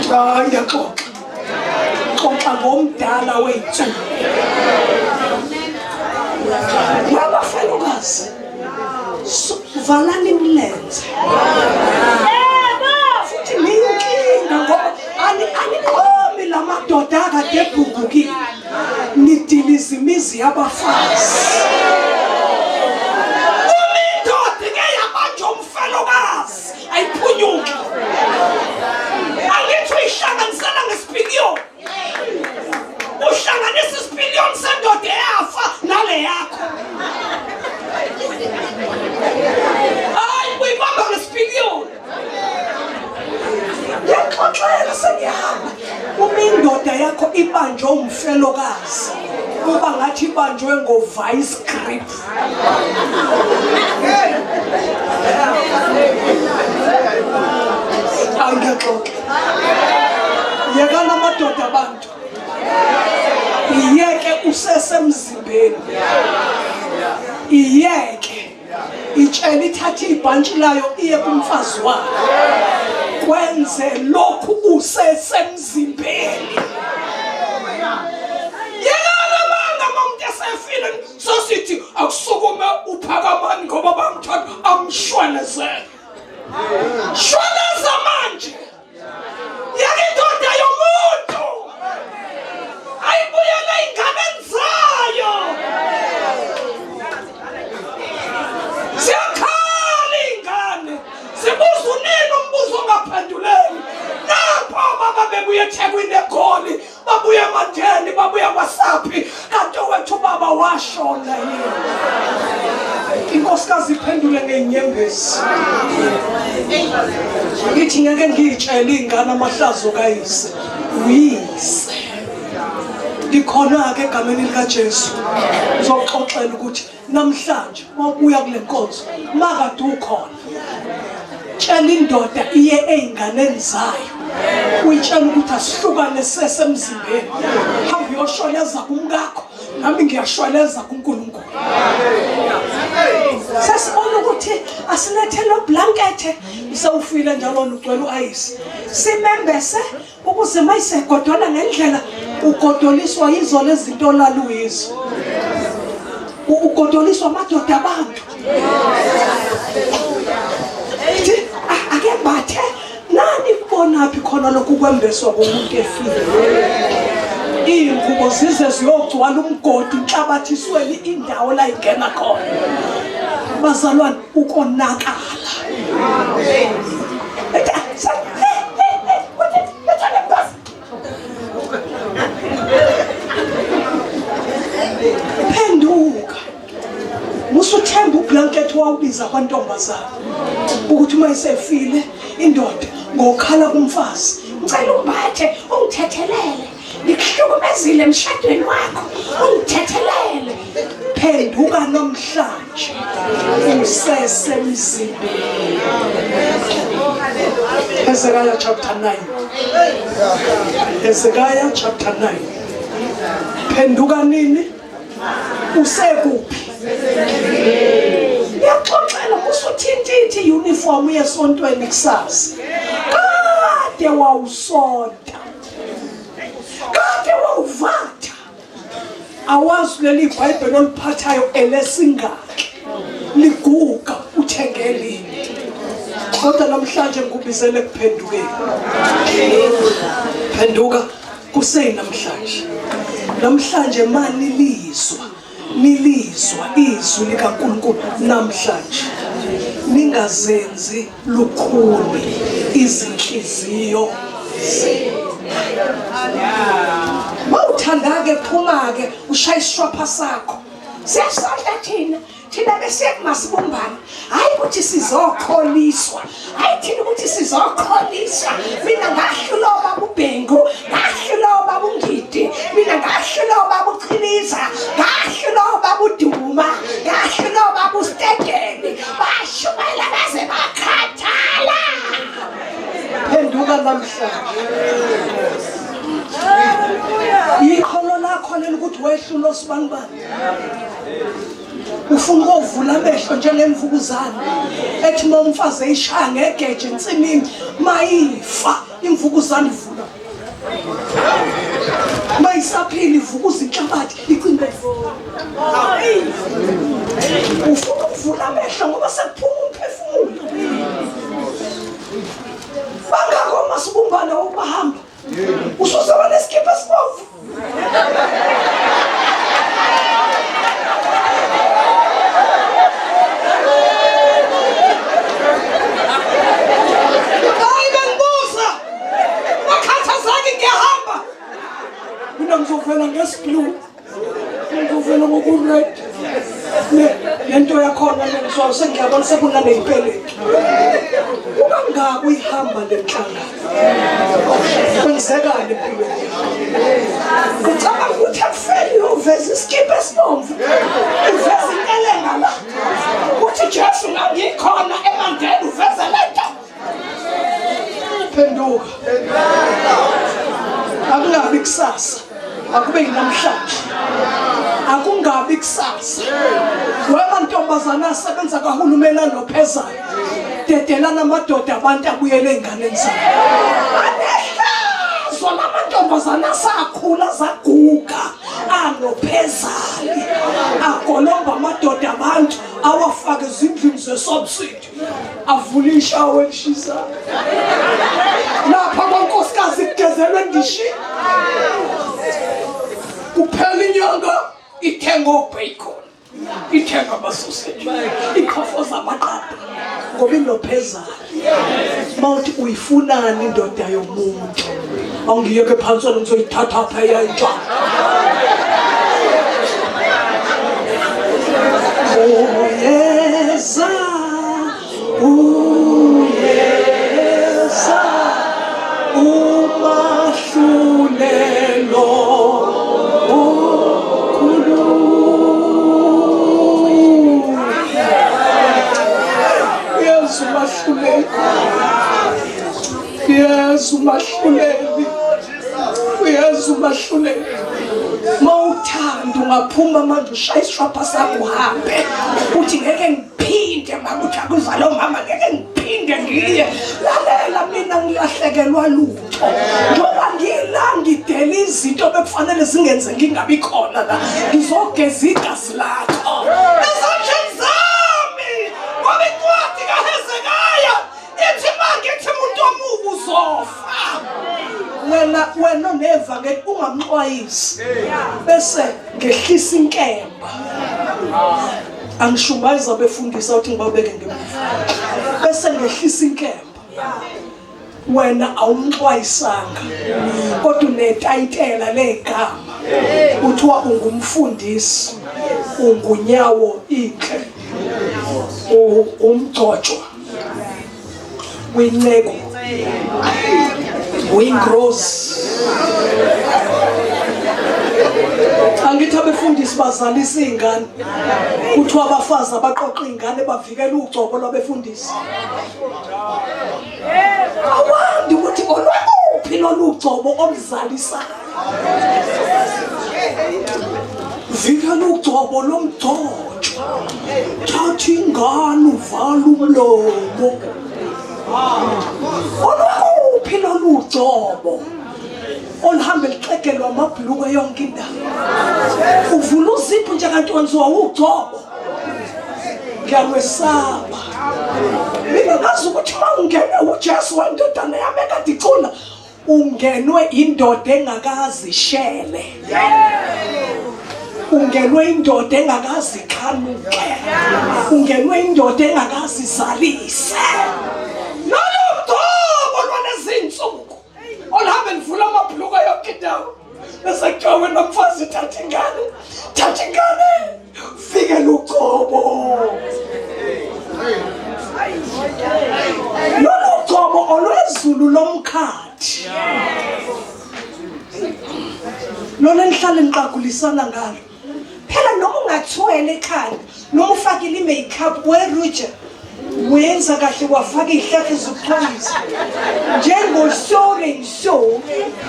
S1: Hayi ngiyaxoxa. Xoxa ngomdala wey'nsuku. Wabafelokazi. Valani imilenze. Futhi niyinkinga ngoba aniqomi la madoda akade ebhungukile. Nidiliza imizi yabafazi. Uma indoda ike yabanjwa umfelokazi ayiphunyuki. Angithi uyihlanganisela ngesipiliyoni. Uhlanganisa isipiliyoni sendoda eyafa nale yakho. Hayi uyibamba ngesipiliyoni.
S3: Ngiyaxoxela sengihamba.
S1: Uma indoda yakho ibanjwe umfelokazi, kuba ngathi ibanjwe ngo-vice grip. Angiyaxoxa. Yekana amadoda abantu. Iyeke usesemzimbeni. Iyeke. Itshela ithathe ibhantshi layo iye kumfazi wayo. Kwenze lokhu usesemzimbeni. Yekana amanga uma umuntu esefile sosithi akusukume uphakamani ngoba bamthanda amshwelezele. Shweleza manje. Yeka indoda yomuntu ayibuyele ey'nganeni zayo. Ziyakhala iy'ngane zibuza unini umbuzo ongaphenduleki. Napho baba bebuye eThekwini eGoli babuye eMandeni babuye kwaSaphi kanti owethu ubaba washona yini? Inkosikazi iphendule ngey'nyembezi ithi ngeke ngiyitshele iy'ngane amahlazo kayise uyise ngikhona-ke egameni likaJesu uzoxoxela ukuthi namhlanje mawubuya kule nkonzo makade ukhona tshela indoda iye ey'nganeni zayo uyitshela ukuthi asihlukane sesemzimbeni hamba uyoshweleza kumkakho nami ngiyashweleza kuNkulunkulu
S3: Sesibona ukuthi asilethe lo blankethe
S1: sewufile njalo ugcwele u-ayisi
S3: simembese ukuze mayisegodola ngendlela
S1: ugodoliswa yizo lezi zinto olaluyizo ugodoliswa amadoda abantu
S3: ithi ake mbathe
S1: nani kubonaphi khona lokhu kwembeswa komuntu efile iy'ngubo zize ziyogcwala umgodi inhlabathisweni indawo la ingena khona bazalwane ukonakala Phenduka. Musuthemba ublanket wawubiza kwantombazana ukuthi uma isefile indoda ngokhala kumfazi.
S3: Ngicela umbathe ungithethelele. Ngikuhlukumezile emshadweni wakho. Ungithethelele.
S1: Phenduka namhlanje usesemzimbeni. Hezekiah chapter 9. Hezekiah chapter 9. Phenduka nini? Usekuphi? Ngiyaxoxela musuthintitha uniform yesontweni kusasa. Kade wawusonta. Kade wawuvatha. Awazi leli Bhayibheli oliphathayo elesingaki. Liguga uthenge elinye. Kodwa namhlanje ngikubizele ekuphendukeni. Phenduka kuseyinamhlanje. Namhlanje mani lizwa nilizwa izwi likaNkulunkulu namhlanje ningazenzi lukhuni izinhliziyo zenu.
S3: Mawuthanda-ke phuma-ke ushaye isishwapha sakho. Siyasonta thina thina besiye kumasibumbane hayi ukuthi sizokholiswa hayi thina ukuthi sizokholiswa mina ngahlula ubaba ubhengu ngahlula ubaba ungidi mina ngahlula ubaba uchiliza ngahlula ubaba uduma
S1: namhlanje. Iqholo lakho leli ukuthi wehlula osibanibani. Ufuna ukovula amehlo njengemvukuzane ethi uma umfazi eyishaya ngegeje ensimini mayifa imvukuzane ivula. Mayisaphila ivukuza inhlabathi icimbe. Ufuna ukuvula amehlo ngoba sekuphuma umphefumulo. Bangakho masibumbane ukubahamba. Usuzoba nesikipha esibomvu. Hayi bengibuza. Ngakhathazeki ngiyahamba. Mina ngizovela ngesiblue. Ngizovela ngokured. Le nto yakhona lengizwayo sengiyabona sekunaneyipeleti. Kukangaka uyihamba le nhlangano. Kwenzekani empilweni yakho? Ucabanga ukuthi akufeli uyoveza isikipha esibomvu. Uveza inkelenga la. Uthi Jesu ngangikhona eMandela uveza lento. Phenduka. Akungabi kusasa. Akube yinamhlanje. Akungabi kusasa. Wena ntombazana asebenza kahulumeni anophezayo. Dedelana amadoda abantu abuyele ey'nganeni zabo. Anehlazo lamantombazana asakhula zaguga anophezali agolomba amadoda abantu awafake ezindlini zesubsidy avule ishawa elishisayo lapha kwankosikazi kugezelwe ndishini kuphela inyanga ithenga obacon ithenga amasoseji iqhofoza amaqanda ngoba inophezana mawuthi uyifunani indoda yomuntu awungiyeke phansi wena ngizoyithatha pha yayitsha Uyeza, uyeza, umahlulelo omkhulu. Yesu mahluleli. Yesu mahluleli. Uyazi umahluleli. Mawuthanda ungaphuma manje ushaya isishwapha sakho uhambe. Uthi ngeke ngiphinde makuthi akuzala umama ngeke ngiphinde ngiye. Lalela mina ngilahlekelwa lutho. Njengoba ngila ngidela izinto bekufanele zingenze ngingabi khona la. Ngizogeza igazi lakho. Ezandleni zami. Ngoba incwadi kaHezekaya ithi mangithi umuntu omubi uzofa wena wena oneva ngeke ungamxwayisi bese ngehlisa inkemba angishumayeza befundisa ukuthi ngibabeke ngemuva bese ngehlisa inkemba wena awumxwayisanga kodwa unetayitela legama kuthiwa ungumfundisi ungunyawo inhle umgcotshwa Winceku. Wingross. Angithi abefundisi bazalisa izingane. Kuthiwa abafazi abaqoqa izingane bavikela ugcobo lwabefundisi. Awandi ukuthi olwakuphi lolu gcobo oluzalisayo. Vikela ugcobo lomgcotshwa. Thatha ingane uvala umlomo. Olwakuphi lolu gcobo oluhambe lixegelwa amabhulukwe yonke indawo. Uvula uziphu nje kanti wenziwa ugcobo. Ngiyalwesaba. Mina ngazi ukuthi uma ungenwe uJesu wendodana yami ekade icula Ungenwe indoda engakazi ishele. Ungenwe indoda engakazi ikhanuke. Ungenwe indoda engakazi izalise. Lolu mgcobo lwalezinsuku oluhambe livula amabhuluka yonke indawo. Bese kuthiwa wena mfazi thatha ingane, thatha ingane, fikela ugcobo. Lolu gcobo olwezulu lomkhathi. Lona nihlale niqagulisana ngalo.
S3: Phela noma ungathwele ekhanda, noma ufakile i-makeup weruja. Wenza kahle wafaka iy'hlahla zokuxolisa njengo-so and so,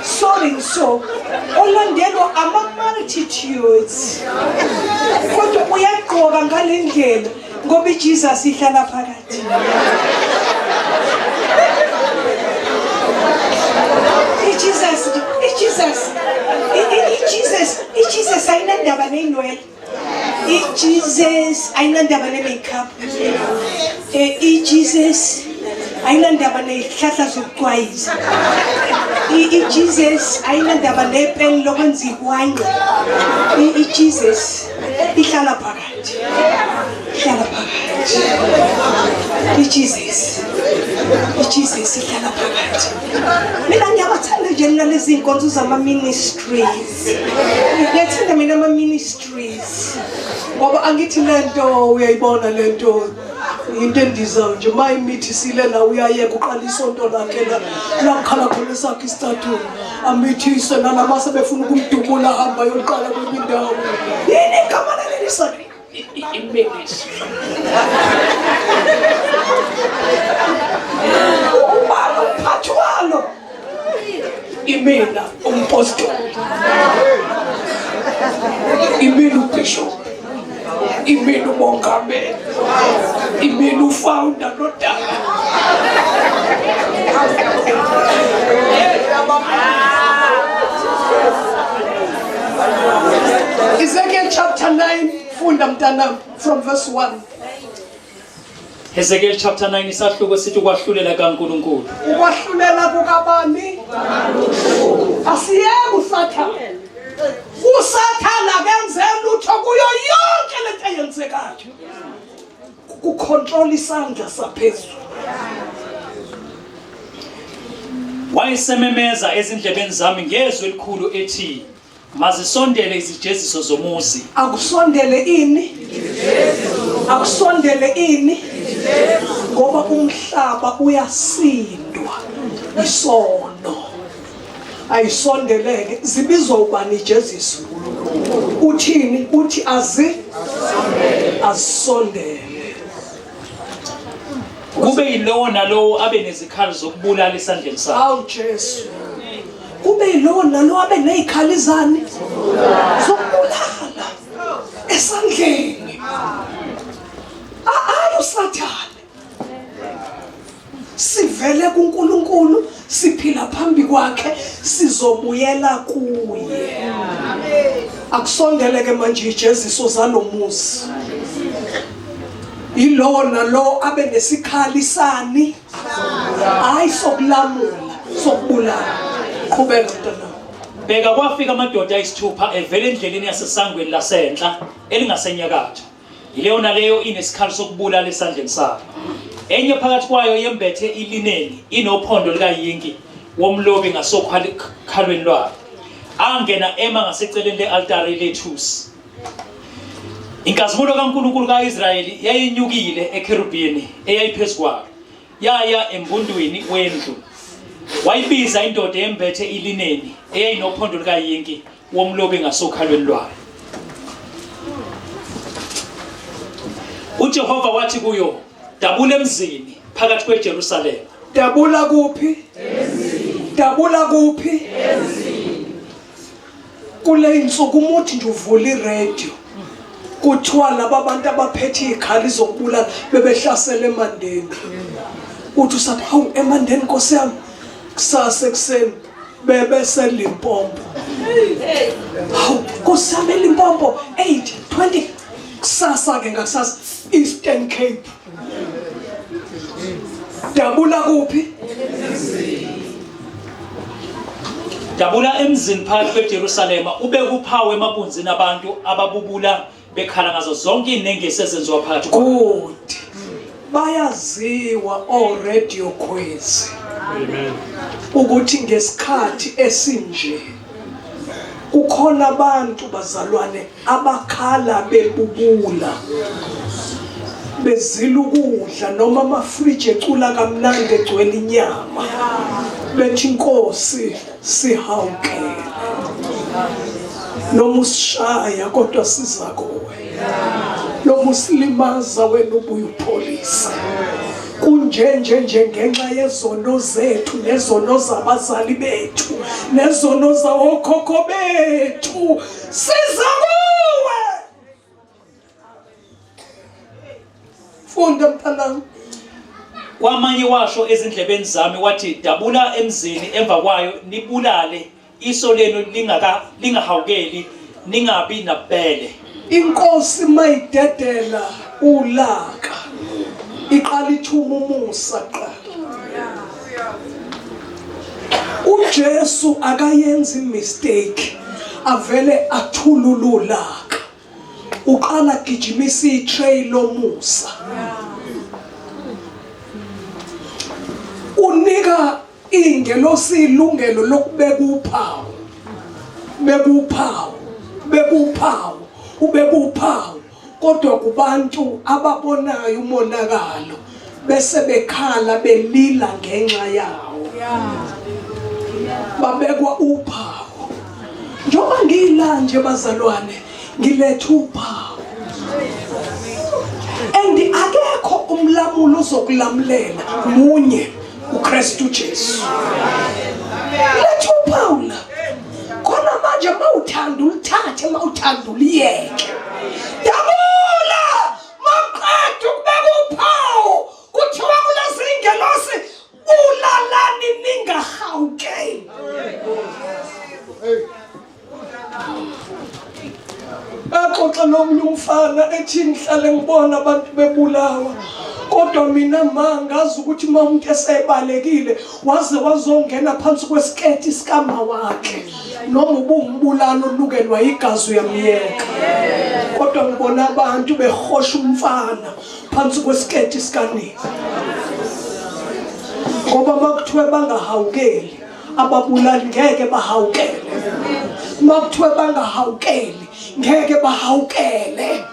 S3: so and so olandelwa ama-multitudes, kodwa uyagqoka ngale ndlela ngoba iJesus ihlala phakathi. iJesus, iJesus, iJesus, iJesus ayinandaba ney'nwele. iJesus ayinandaba ne-makeup. iJesus ayinandaba ney'hlahla zokucwayiza. iJesus ayinandaba nepeni lokwenza ihwanqa. iJesus ihlala phakathi. Ihlala phakathi. iJesus. iJesus ihlala phakathi. Mina ngiyabathanda nje mina lezi nkonzo zama-ministries. Ngiyathanda mina ama-ministries.
S1: Ngoba angithi lento uyayibona lento into endizayo nje uma imithi sile la uyayeka uqala isonto lakhe la la kukhala khona esakhe isicathulo amithise nalama sebefuna ukumdubula hamba yoqala kwenye indawo yini igama laleli sakhe
S2: Iministry.
S1: Ubani umphathi walo? Imina umpostoli. Imina ubishop. Imina umongameli. Imina ufounder nodala. Ezekiel chapter 9 funda mntanam from verse 1.
S2: Hezekiel chapter 9 isahluko sithi ukwahlulela kaNkulunkulu.
S1: Ukwahlulela kukabani? Asiyeke uSathane. USathane akenze lutho kuyo yonke lento eyenzekayo. Kucontrol isandla saphezulu.
S2: Wayesememeza ezindlebeni zami ngezwi elikhulu ethi Mazisondele izijeziso zomuzi.
S1: Akusondele ini? Akusondele ini? Ngoba umhlaba uyasindwa isono. Ayisondeleke zibizwa ubani ijeziso? Uthini? Uthi azi azisondele.
S2: Kube yilowo nalowo abe nezikhali zokubulala esandleni sakhe.
S1: Awu Jesu. Kube yilowo nalowo abe nezikhali zani zokubulala esandleni. Ayi uSathane. Sivele kuNkulunkulu, siphila phambi kwakhe, sizobuyela kuye. Akusondeleke manje ijeziso zalomuzi. Yilowo nalowo abe nesikhali sani hayi sokulamula sokubulala qhubeka mntanami
S2: Bheka kwafika amadoda ayisithupha evela endleleni yasesangweni lasenhla elingasenyakatho. Yileyo naleyo inesikhali sokubulala esandleni sayo. Enye phakathi kwayo yembethe ilineni inophondo likayinki womlobi ngasokhalweni lwayo. Angena ema ngaseceleni le-altare lethusi. Inkazimulo kaNkulunkulu kaIsrayeli yayinyukile ekerubhini eyayiphezu kwalo, yaya embundwini wendlu. Wayibiza indoda eyembethe ilineni eyayinophondo lukayinki womlobi ngasokhalweni lwayo. UJehova wathi kuyo, dabula emzini phakathi kweJerusalema.
S1: Dabula kuphi? Emzini. Dabula kuphi? Emzini. Kule insuku umuthi nje uvula iradio kuthiwa laba bantu abaphethe izikhali zokubulala bebehlasela emandeni uthi usathi hawu emandeni nkosi yami kusasa ekuseni bebeseLimpopo hawu nkosi yami eLimpopo 8 20 kusasa ke ngakusasa Eastern Cape Dabula kuphi?
S2: Dabula emzini phakathi kweJerusalema ubeke uphawu emabunzini abantu ababubula bekhala ngazo zonke izinengiso ezenziwa phakathi
S1: kwabo. Good. Bayaziwa o radio Khwezi. Amen. Ukuthi ngesikhathi esinje kukhona abantu bazalwane abakhala bebubula bezila ukudla noma amafriji ecula kamnandi egcwele inyama bethi inkosi sihawukele noma usishaya kodwa siza kuwe. Noma usilimaza wena ubuye upholise. Kunje nje nje ngenxa yezono zethu nezono zabazali bethu nezono zawokhokho bethu siza kuwe. Funda mntanami.
S2: Kwamanye washo ezindlebeni zami wathi dabula emzini emva kwayo nibulale iso lenu lingaka lingahawukeli ningabi nabele.
S1: Inkosi mayidedela ulaka iqala ithuma umusa kuqala. UJesu akayenzi mistake avele athulula ulaka. Uqala gijimisa itray lomusa. Unika ingelosi ilungelo lokubeka uphawu. Beka uphawu. Beka uphawu. Ubeka uphawu. Kodwa kubantu ababonayo umonakalo bese bekhala belila ngenxa yawo. Babekwa uphawu. Njengoba ngila nje bazalwane ngiletha uphawu. And akekho umlamulo ozokulamulela munye uKristu Jesu. Letha uphawu la. Khona manje mawuthanda ulithathe mawuthanda uliyeke. Dabula maqeda ukubeka uphawu kuthiwa kulezi ingelosi bulalani ningahawukeli. Baxoxa nomunye umfana ethi ngihlale ngibona abantu bebulawa kodwa mina ma ngazi ukuthi uma umuntu esebalekile waze wazongena phansi kwesiketi sikama wakhe noma ubumbulalo olukelwa igazi uyamyeka kodwa ngibona abantu behosha umfana phansi kwesiketi sikanina ngoba makuthiwe bangahawukeli ababulali ngeke bahawukele makuthiwe bangahawukeli ngeke bahawukele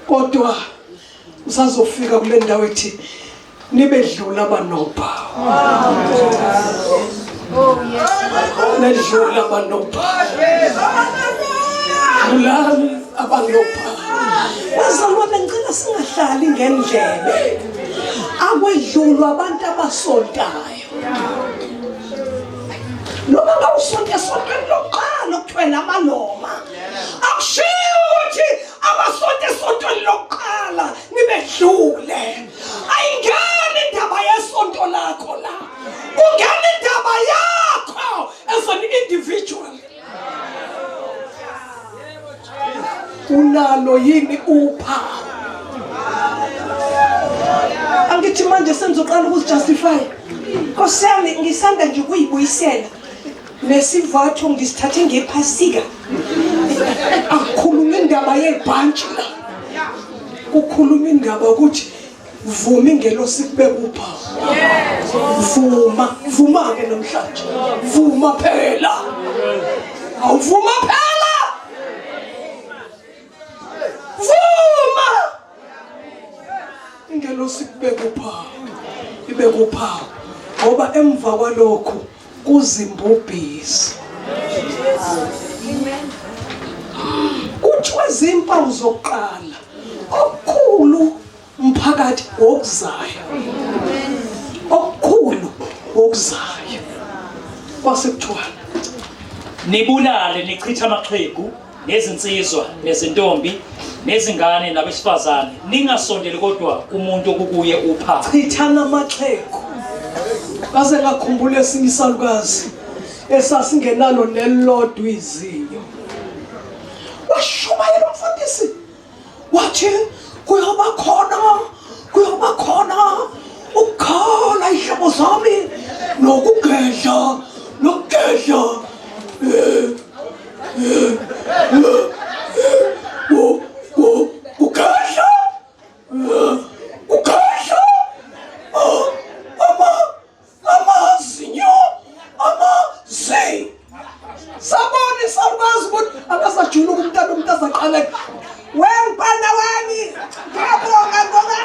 S1: kodwa usazofika kule ndawo ethi nibedlula abanopha nedlula abanopha dlulani abanopha bazalwane ngicela singahlali ngendlebe akwedlulwa abantu abasontayo noma ngawusonta esontweni lokuqala okuthwele amaloma akushiwo ukuthi abasonta esontweni lokuqala nibedlule ayingeni indaba yesonto lakho la kungena indaba yakho as an individual unalo yini uphawu
S3: angithi manje sengizoqala ukuzijustify nkosi yami ngisanda nje ukuyibuyisela nesivatho ngisithathe ngephasika
S1: akukhulunywa indaba yebhantshi la kukhulunywa indaba ukuthi vuma ingelosi kubeka uphawu vuma vuma ke namhlanje vuma phela awuvuma phela vuma ingelosi kubeka uphawu ibeka uphawu ngoba emva kwalokho kuzimbubhiso kuthiwa izimpawu zokuqala okukhulu umphakathi wokuzayo okukhulu wokuzayo kwase kuthiwa
S2: nibulale nichithe amaxhegu nezinsizwa nezintombi nezingane nabesifazane ningasondeli kodwa kumuntu okukuye upha
S1: chithana amaxhegu baze ngakhumbula esinye isalukazi esasingenalo nelilodwa izinyo washumayela umfundisi wathi kuyoba khona kuyoba khona ukukhala ihlobo zami nokugedla nokugedla kugedla kugedla ama amazinyo amazi sabona isalukazi ukuthi akasajuluka umntana umuntu azaqaleka
S3: wemfana wami ngiyabonga ngoba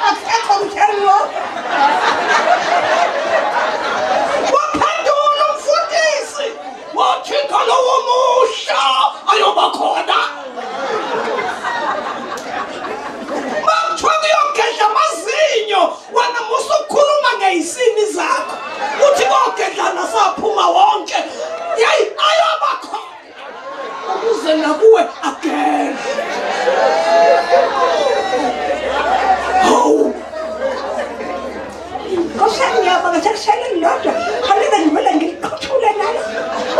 S3: akekho mthelo
S1: waphendula umfundisi wathi ngalowo muhla ayoba khona. Eze nakuwe again. Hawu.
S3: Nkosi ngiyabonga sekusele lilodwa. Khaleke ngivele ngiliqothule nalo.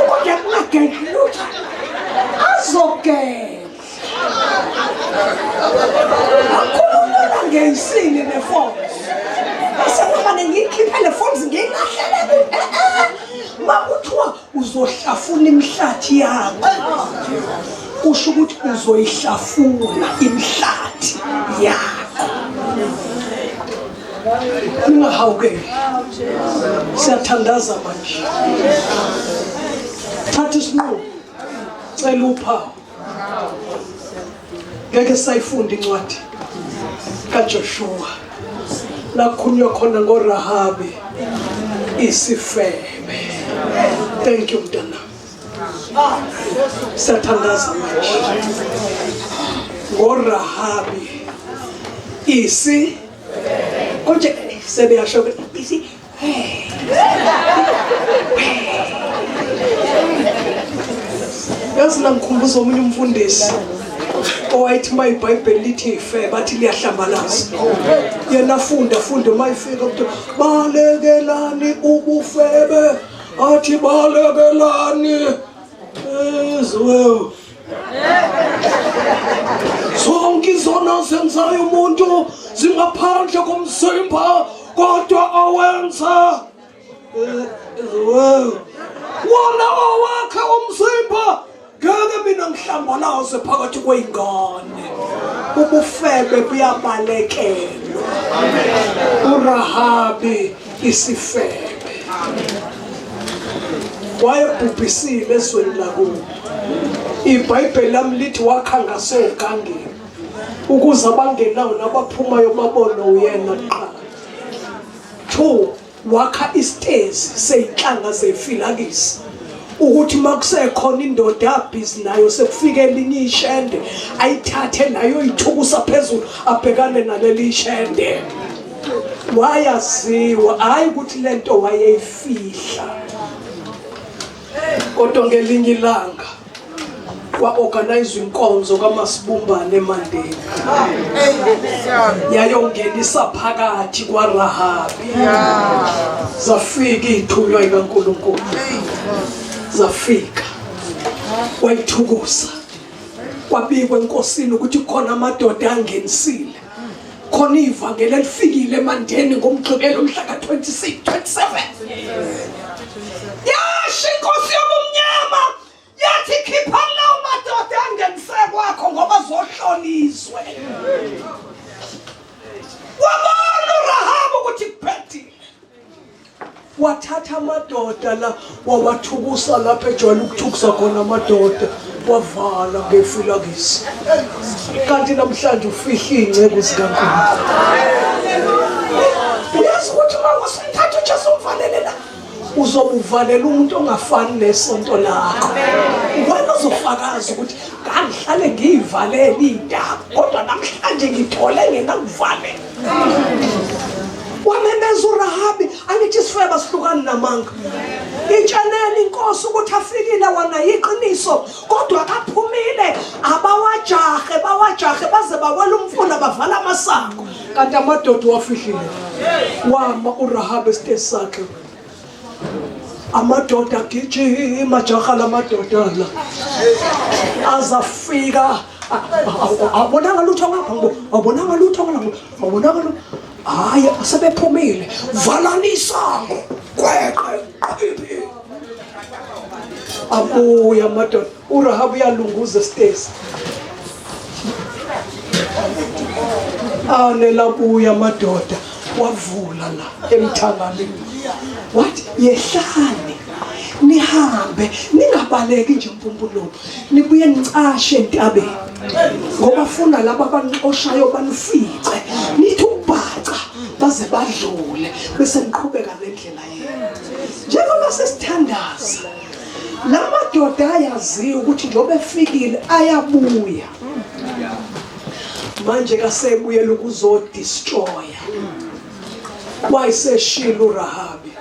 S3: Ukuze kungagedli lutho.
S1: Azogedla. Akhulumela ngensini nefonsi.
S3: Bese kumane ngiyikhiphe le fonsi ngiyilahlele kude.
S1: Makuthiwa uzohlafuna imihlathi yakho. Kusho ukuthi uzoyihlafuna imihlathi yakho. Ningahawukeli. Siyathandaza manje. Thatha isinqumo. Cela uphawu. Ngeke sayifunda incwadi kaJoshua. Lakhulunywa khona ngoRahabi isifebe. Thank you mntana. Siyathandaza manje. NgoRahabi isi
S3: Konje sebeyasho ukuthi isi
S1: Yazi nangikhumbuza omunye umfundisi owayethi uma iBhayibheli lithi ife bathi liyahlambalaza. Yena funda funde uma ifika kuthiwa balekelani ubufebe athi balekelani ezwe zonke izono zenzayo umuntu zingaphandle komzimba kodwa awenza wona owakhe umzimba ngeke mina ngihlambalaze phakathi kwey'ngane ubufebe buyabalekelwa urahabi isifebe wayebhubhisile ezweni lakubo ibhayibheli lami lithi wakha ngasogangeni ukuze abangenawo nabaphumayo babone uyena kuqala two wakha isitezi seyinhlanga zefilakisi ukuthi makusekhona indoda abhizi nayo sekufike elinye ishende ayithathe nayo ithukusa phezulu abhekane naleli ishende wayaziwa hayi ukuthi lento wayeyifihla kodwa ngelinye ilanga kwa-organize inkonzo kaMasibumbane eMandeni yayongenisa phakathi kwaRahabi zafika iy'thunywa ikaNkulunkulu zafika wayithukusa kwabikwa enkosini ukuthi khona amadoda angenisile khona ivangeli elifikile emandeni ngomgqibelo mhla ka-26 27 yasho inkosi yobumnyama yathi khipha lawo madoda angenise kwakho ngoba zohlolizwe wabona urahabu ukuthi kubhedile wathatha amadoda la wawathukusa lapho ejwayele ukuthukusa khona amadoda wavala ngefilakisi kanti namhlanje ufihla iy'nceku zikankulunkulu uyazi ukuthi uma usumthatha ujesu umvalele la uzobuvalela umuntu ongafani nesonto lakho wena uzofakaza ukuthi ngangihlale ngiyivalele iy'ndaba kodwa namhlanje ngithole ngenakuvalela wamemeza urahabi angithi isifeba sihlukani namanga itshenele inkosi ukuthi afikile wona yiqiniso kodwa akaphumile abawajahe bawajahe baze bawela umfula bavala amasango kanti amadoda wafihlile wama urahabi esitesi sakhe amadoda agijima jaha lamadoda la azafika awubonanga lutho ngapha awubonanga lutho ngapha awubonanga lutho hayi sebephumile valani isango kweqe qhibi abuya amadoda urahabu uyalunguza esitezi anelabuya amadoda wavula la emthangaleni wathi yehlani nihambe ningabaleki nje mpumpululu nibuye nicashe entabeni ngoba funa laba abanixoshayo banifice nithi ukubhaca baze badlule bese niqhubeka nendlela yenu njengoba sesithandaza la madoda ayaziwa ukuthi njengoba efikile ayabuya manje kasebuyela ukuzodestroya wayeseshilo uRahabi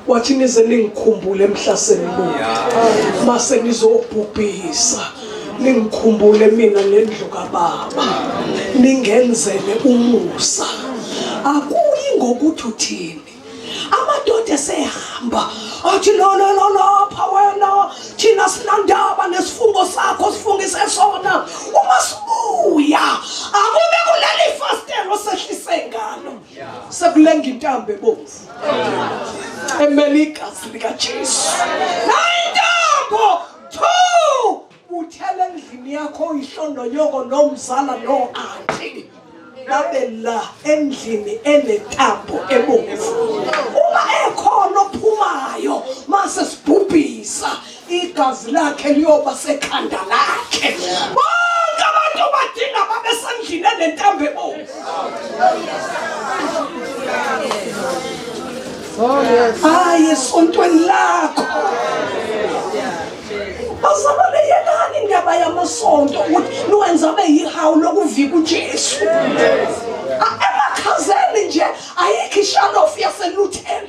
S1: wathi nize ningikhumbule mhla senibuya mase nizobhubhisa Ningikhumbule mina nendlu kababa, ningenzele umusa. Akuyi ngokuthi uthini, amadoda esehamba athi lo lo lo lapha wena, thina sinandaba nesifungo sakho sifungise sona. Uma sibuya akube kuleli fastelo sehlise ngalo sekulenga intambo ebomvu emele igazi likaJesu. Nayintambo two buthela endlini yakho uyihlondonyoko nomzala no-anti babe la endlini enentambo ebomvu. Uma ekhona ophumayo mase sibhubhisa igazi lakhe liyoba sekhanda lakhe. Bonke abantu badinga babe sendlini enentambo ebomvu. Hayi esontweni lakho. Bazalwane, yekani indaba yamasonto ukuthi niwenza abe yihawu lokuvika uJesu. Emakhazeni nje ayikho ishalofu yaseLuthela.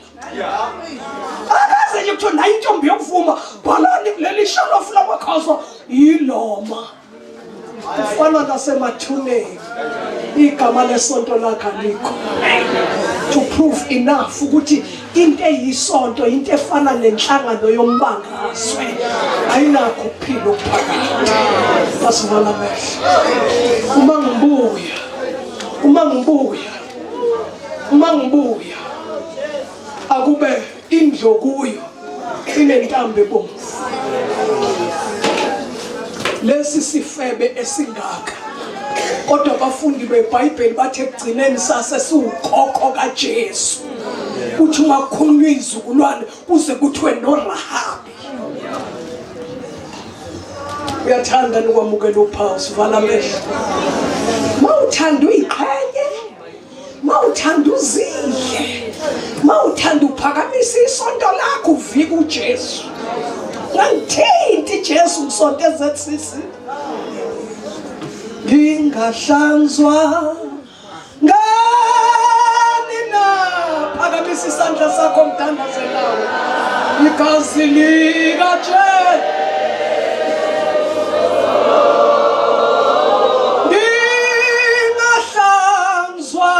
S1: Akaze nje kuthiwa nayo intombi yokuvuma, bhalani kuleli shalofu lamakhaza yiloma. Kufana nasemathuneni, igama lesonto lakhe alikho. To prove enough ukuthi into eyisonto into efana nenhlangano yombangazwe ayinakho ukuphila okuphakade. Asivala amehlo. Uma ngibuya, uma ngibuya, uma ngibuya, akube indlu kuyo inentambo ebomvu. Lesi sifebe esingaka, kodwa abafundi beBhayibheli bathe ekugcineni sase siwukhokho kaJesu. Kuthi uma kukhulunywa izizukulwane kuze kuthiwe noRahabi. Uyathanda nokwamukela uphawu, sivala amehlo. Mawuthanda uyiqhenye, mawuthanda uzidle, mawuthanda uphakamisa isonto lakho uvike uJesu. Ngangithinti Jesu ngisonto eZCC. Ngingahlanzwa ngani na? Phakamisa isandla sakho mthandazelawo. Igazi likaJesu. Ngingahlanzwa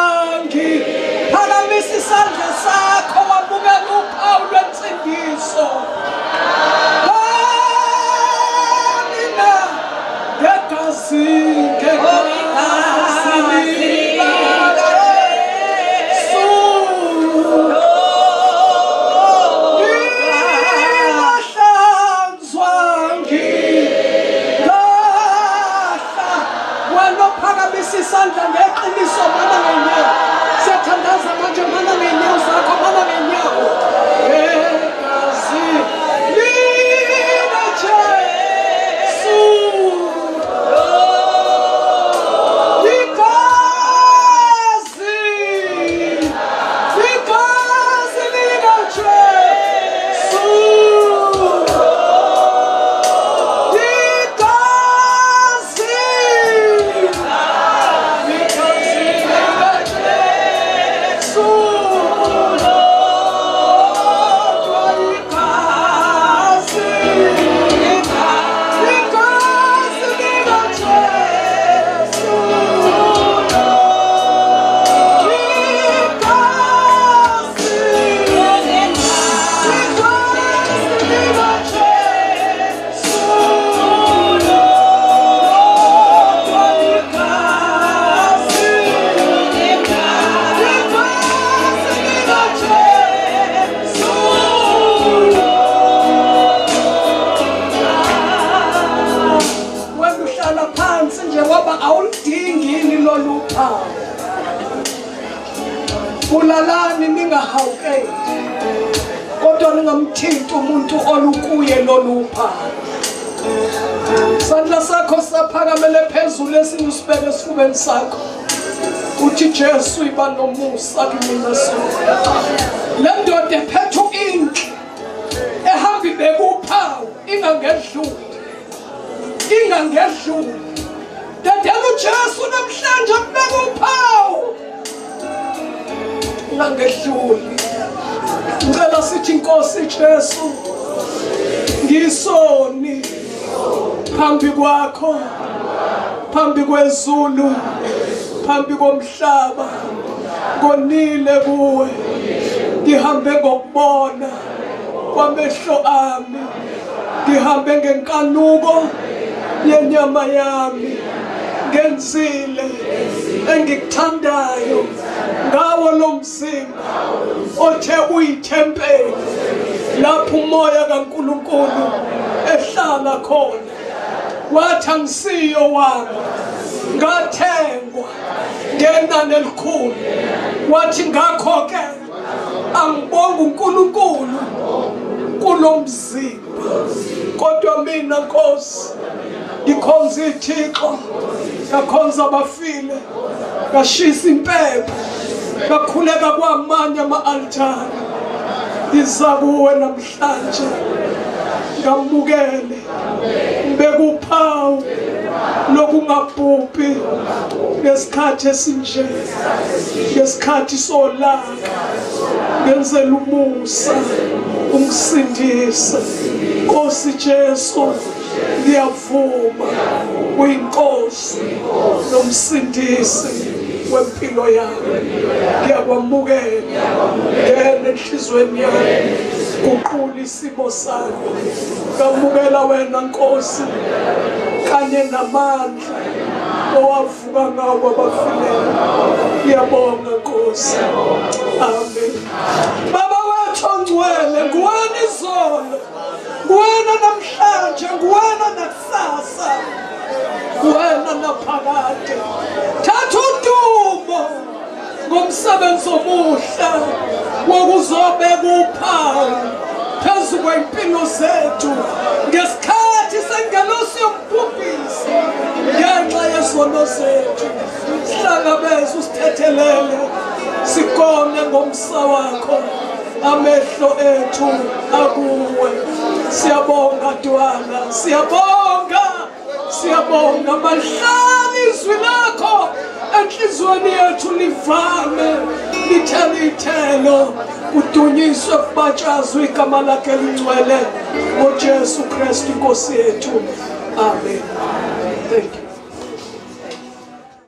S1: ngiphakamisa isandla sakho wamukela uphawu lwensindiso. Ngani na? Ngegazi, ngegazi likaJesu. Ngingahlanzwa ngingahla. Wena ophakamisa isandla ngeqiniso, mana ngenyawo. Siyathandaza manje, mana ngenyawo zakho, mana ngenyawo. Ngegazi likaJesu. Igazi, igazi likaJesu. Igazi, igazi likaJesu. Lodwa igazi, igazi likaJesu. Igazi, igazi likaJesu. Lodwa igazi, igazi likaJesu. Wena uhlala phansi nje ngoba awuludingi yini lolu phawu. Bulalani ningahawukeli, kodwa ningamthinti umuntu olukuye lolu phawu. Sandla sakho saphakamele phezulu, esinye usibeke esifubeni sakho. Uthi Jesu iba nomusa kimina sona. Le ndoda ephethe u-inki ehamba ibeka uphawu ingangedluli, ingangedluli. Dedela uJesu namhlanje akubeka uphawu ungangedluli. Ngicela sithi Nkosi Jesu, ngisoni. Phambi kwakho, phambi kwezulu, phambi komhlaba, ngonile kuwe. Ngihambe ngokubona kwamehlo ami, ngihambe ngenkanuko yenyama yami, ngenzile engikuthandayo ngawo lo mzimba othe uyithempeli lapho umoya kaNkulunkulu ehlala khona. Wathi angisiyo wami, ngathengwa ngenani elikhulu. Wathi ngakho-ke angibonga uNkulunkulu kulo mzimba, kodwa mina Nkosi ngikhonza ithixo, ngakhonza abafile, ngashisa impepho, ngakhuleka kwamanye ama-altare. Ngiza kuwe namhlanje, ngamukele, ngibeke uphawu lokungabhubhi ngesikhathi esinje, ngesikhathi solaka. Ngenzela umusa, ungisindise Nkosi Jesu, ngiyavuma uyinkosi nomsindisi wempilo yami. Ngiyakwamukela, ngena enhliziyweni yami, guqula isimo sami. Ngamukela wena Nkosi kanye namandla owavuka ngawo kwabafileyo. Ngiyabonga Nkosi, amen. Baba wethu ongcwele, nguwena izolo, nguwena namhlanje, nguwena nakusasa, nguwena naphakade. Thatha udumo ngomsebenzi omuhle wokuzobeka uphawu phezu kwempilo zethu ngesikhathi sengelosi yombhubhisi ngenxa yezono zethu. Sihlangabeze, usithethelele, sikone ngomsa wakho, amehlo ethu akuwe. Siyabonga Dwala, siyabonga, siyabonga. Malihlale izwi lakho enhliziyweni yethu, livame lithele ithelo, kudunyiswe kubatshazwe igama lakhe elingcwele ngoJesu Kristu inkosi yethu. Amen. Thank you.